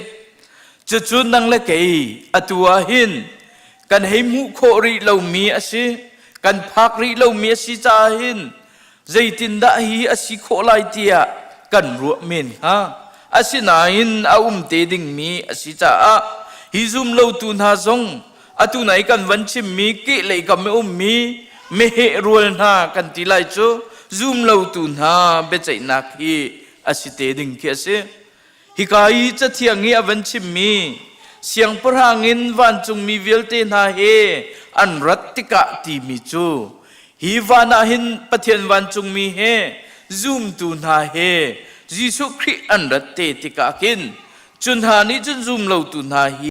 Cucu nang le kei atu ah hin kan hei hmuh khawh rih lomi a si, kan phak rih lomi a si caah hin zeitindah hi a si khawh lai tiah kan ruah men hnga. Asinain a um te dingmi a si caah hi zumlotu hna zong atu nai kan van chimmi kehlei kam i ummi meheh rual hna kan ti lai cu zumlotu hna biaceihnak hi a si te ding khi a si. Hika i Cathiang i a van chimmi siangpahrang in vancungmi vialte hna he an rat tikah timi cu hi van ah hin Pathian vancungmi he zumtu hna he Jesuh Khrih an rat te tikah khin cu hna nih cun zum lotu hna hi.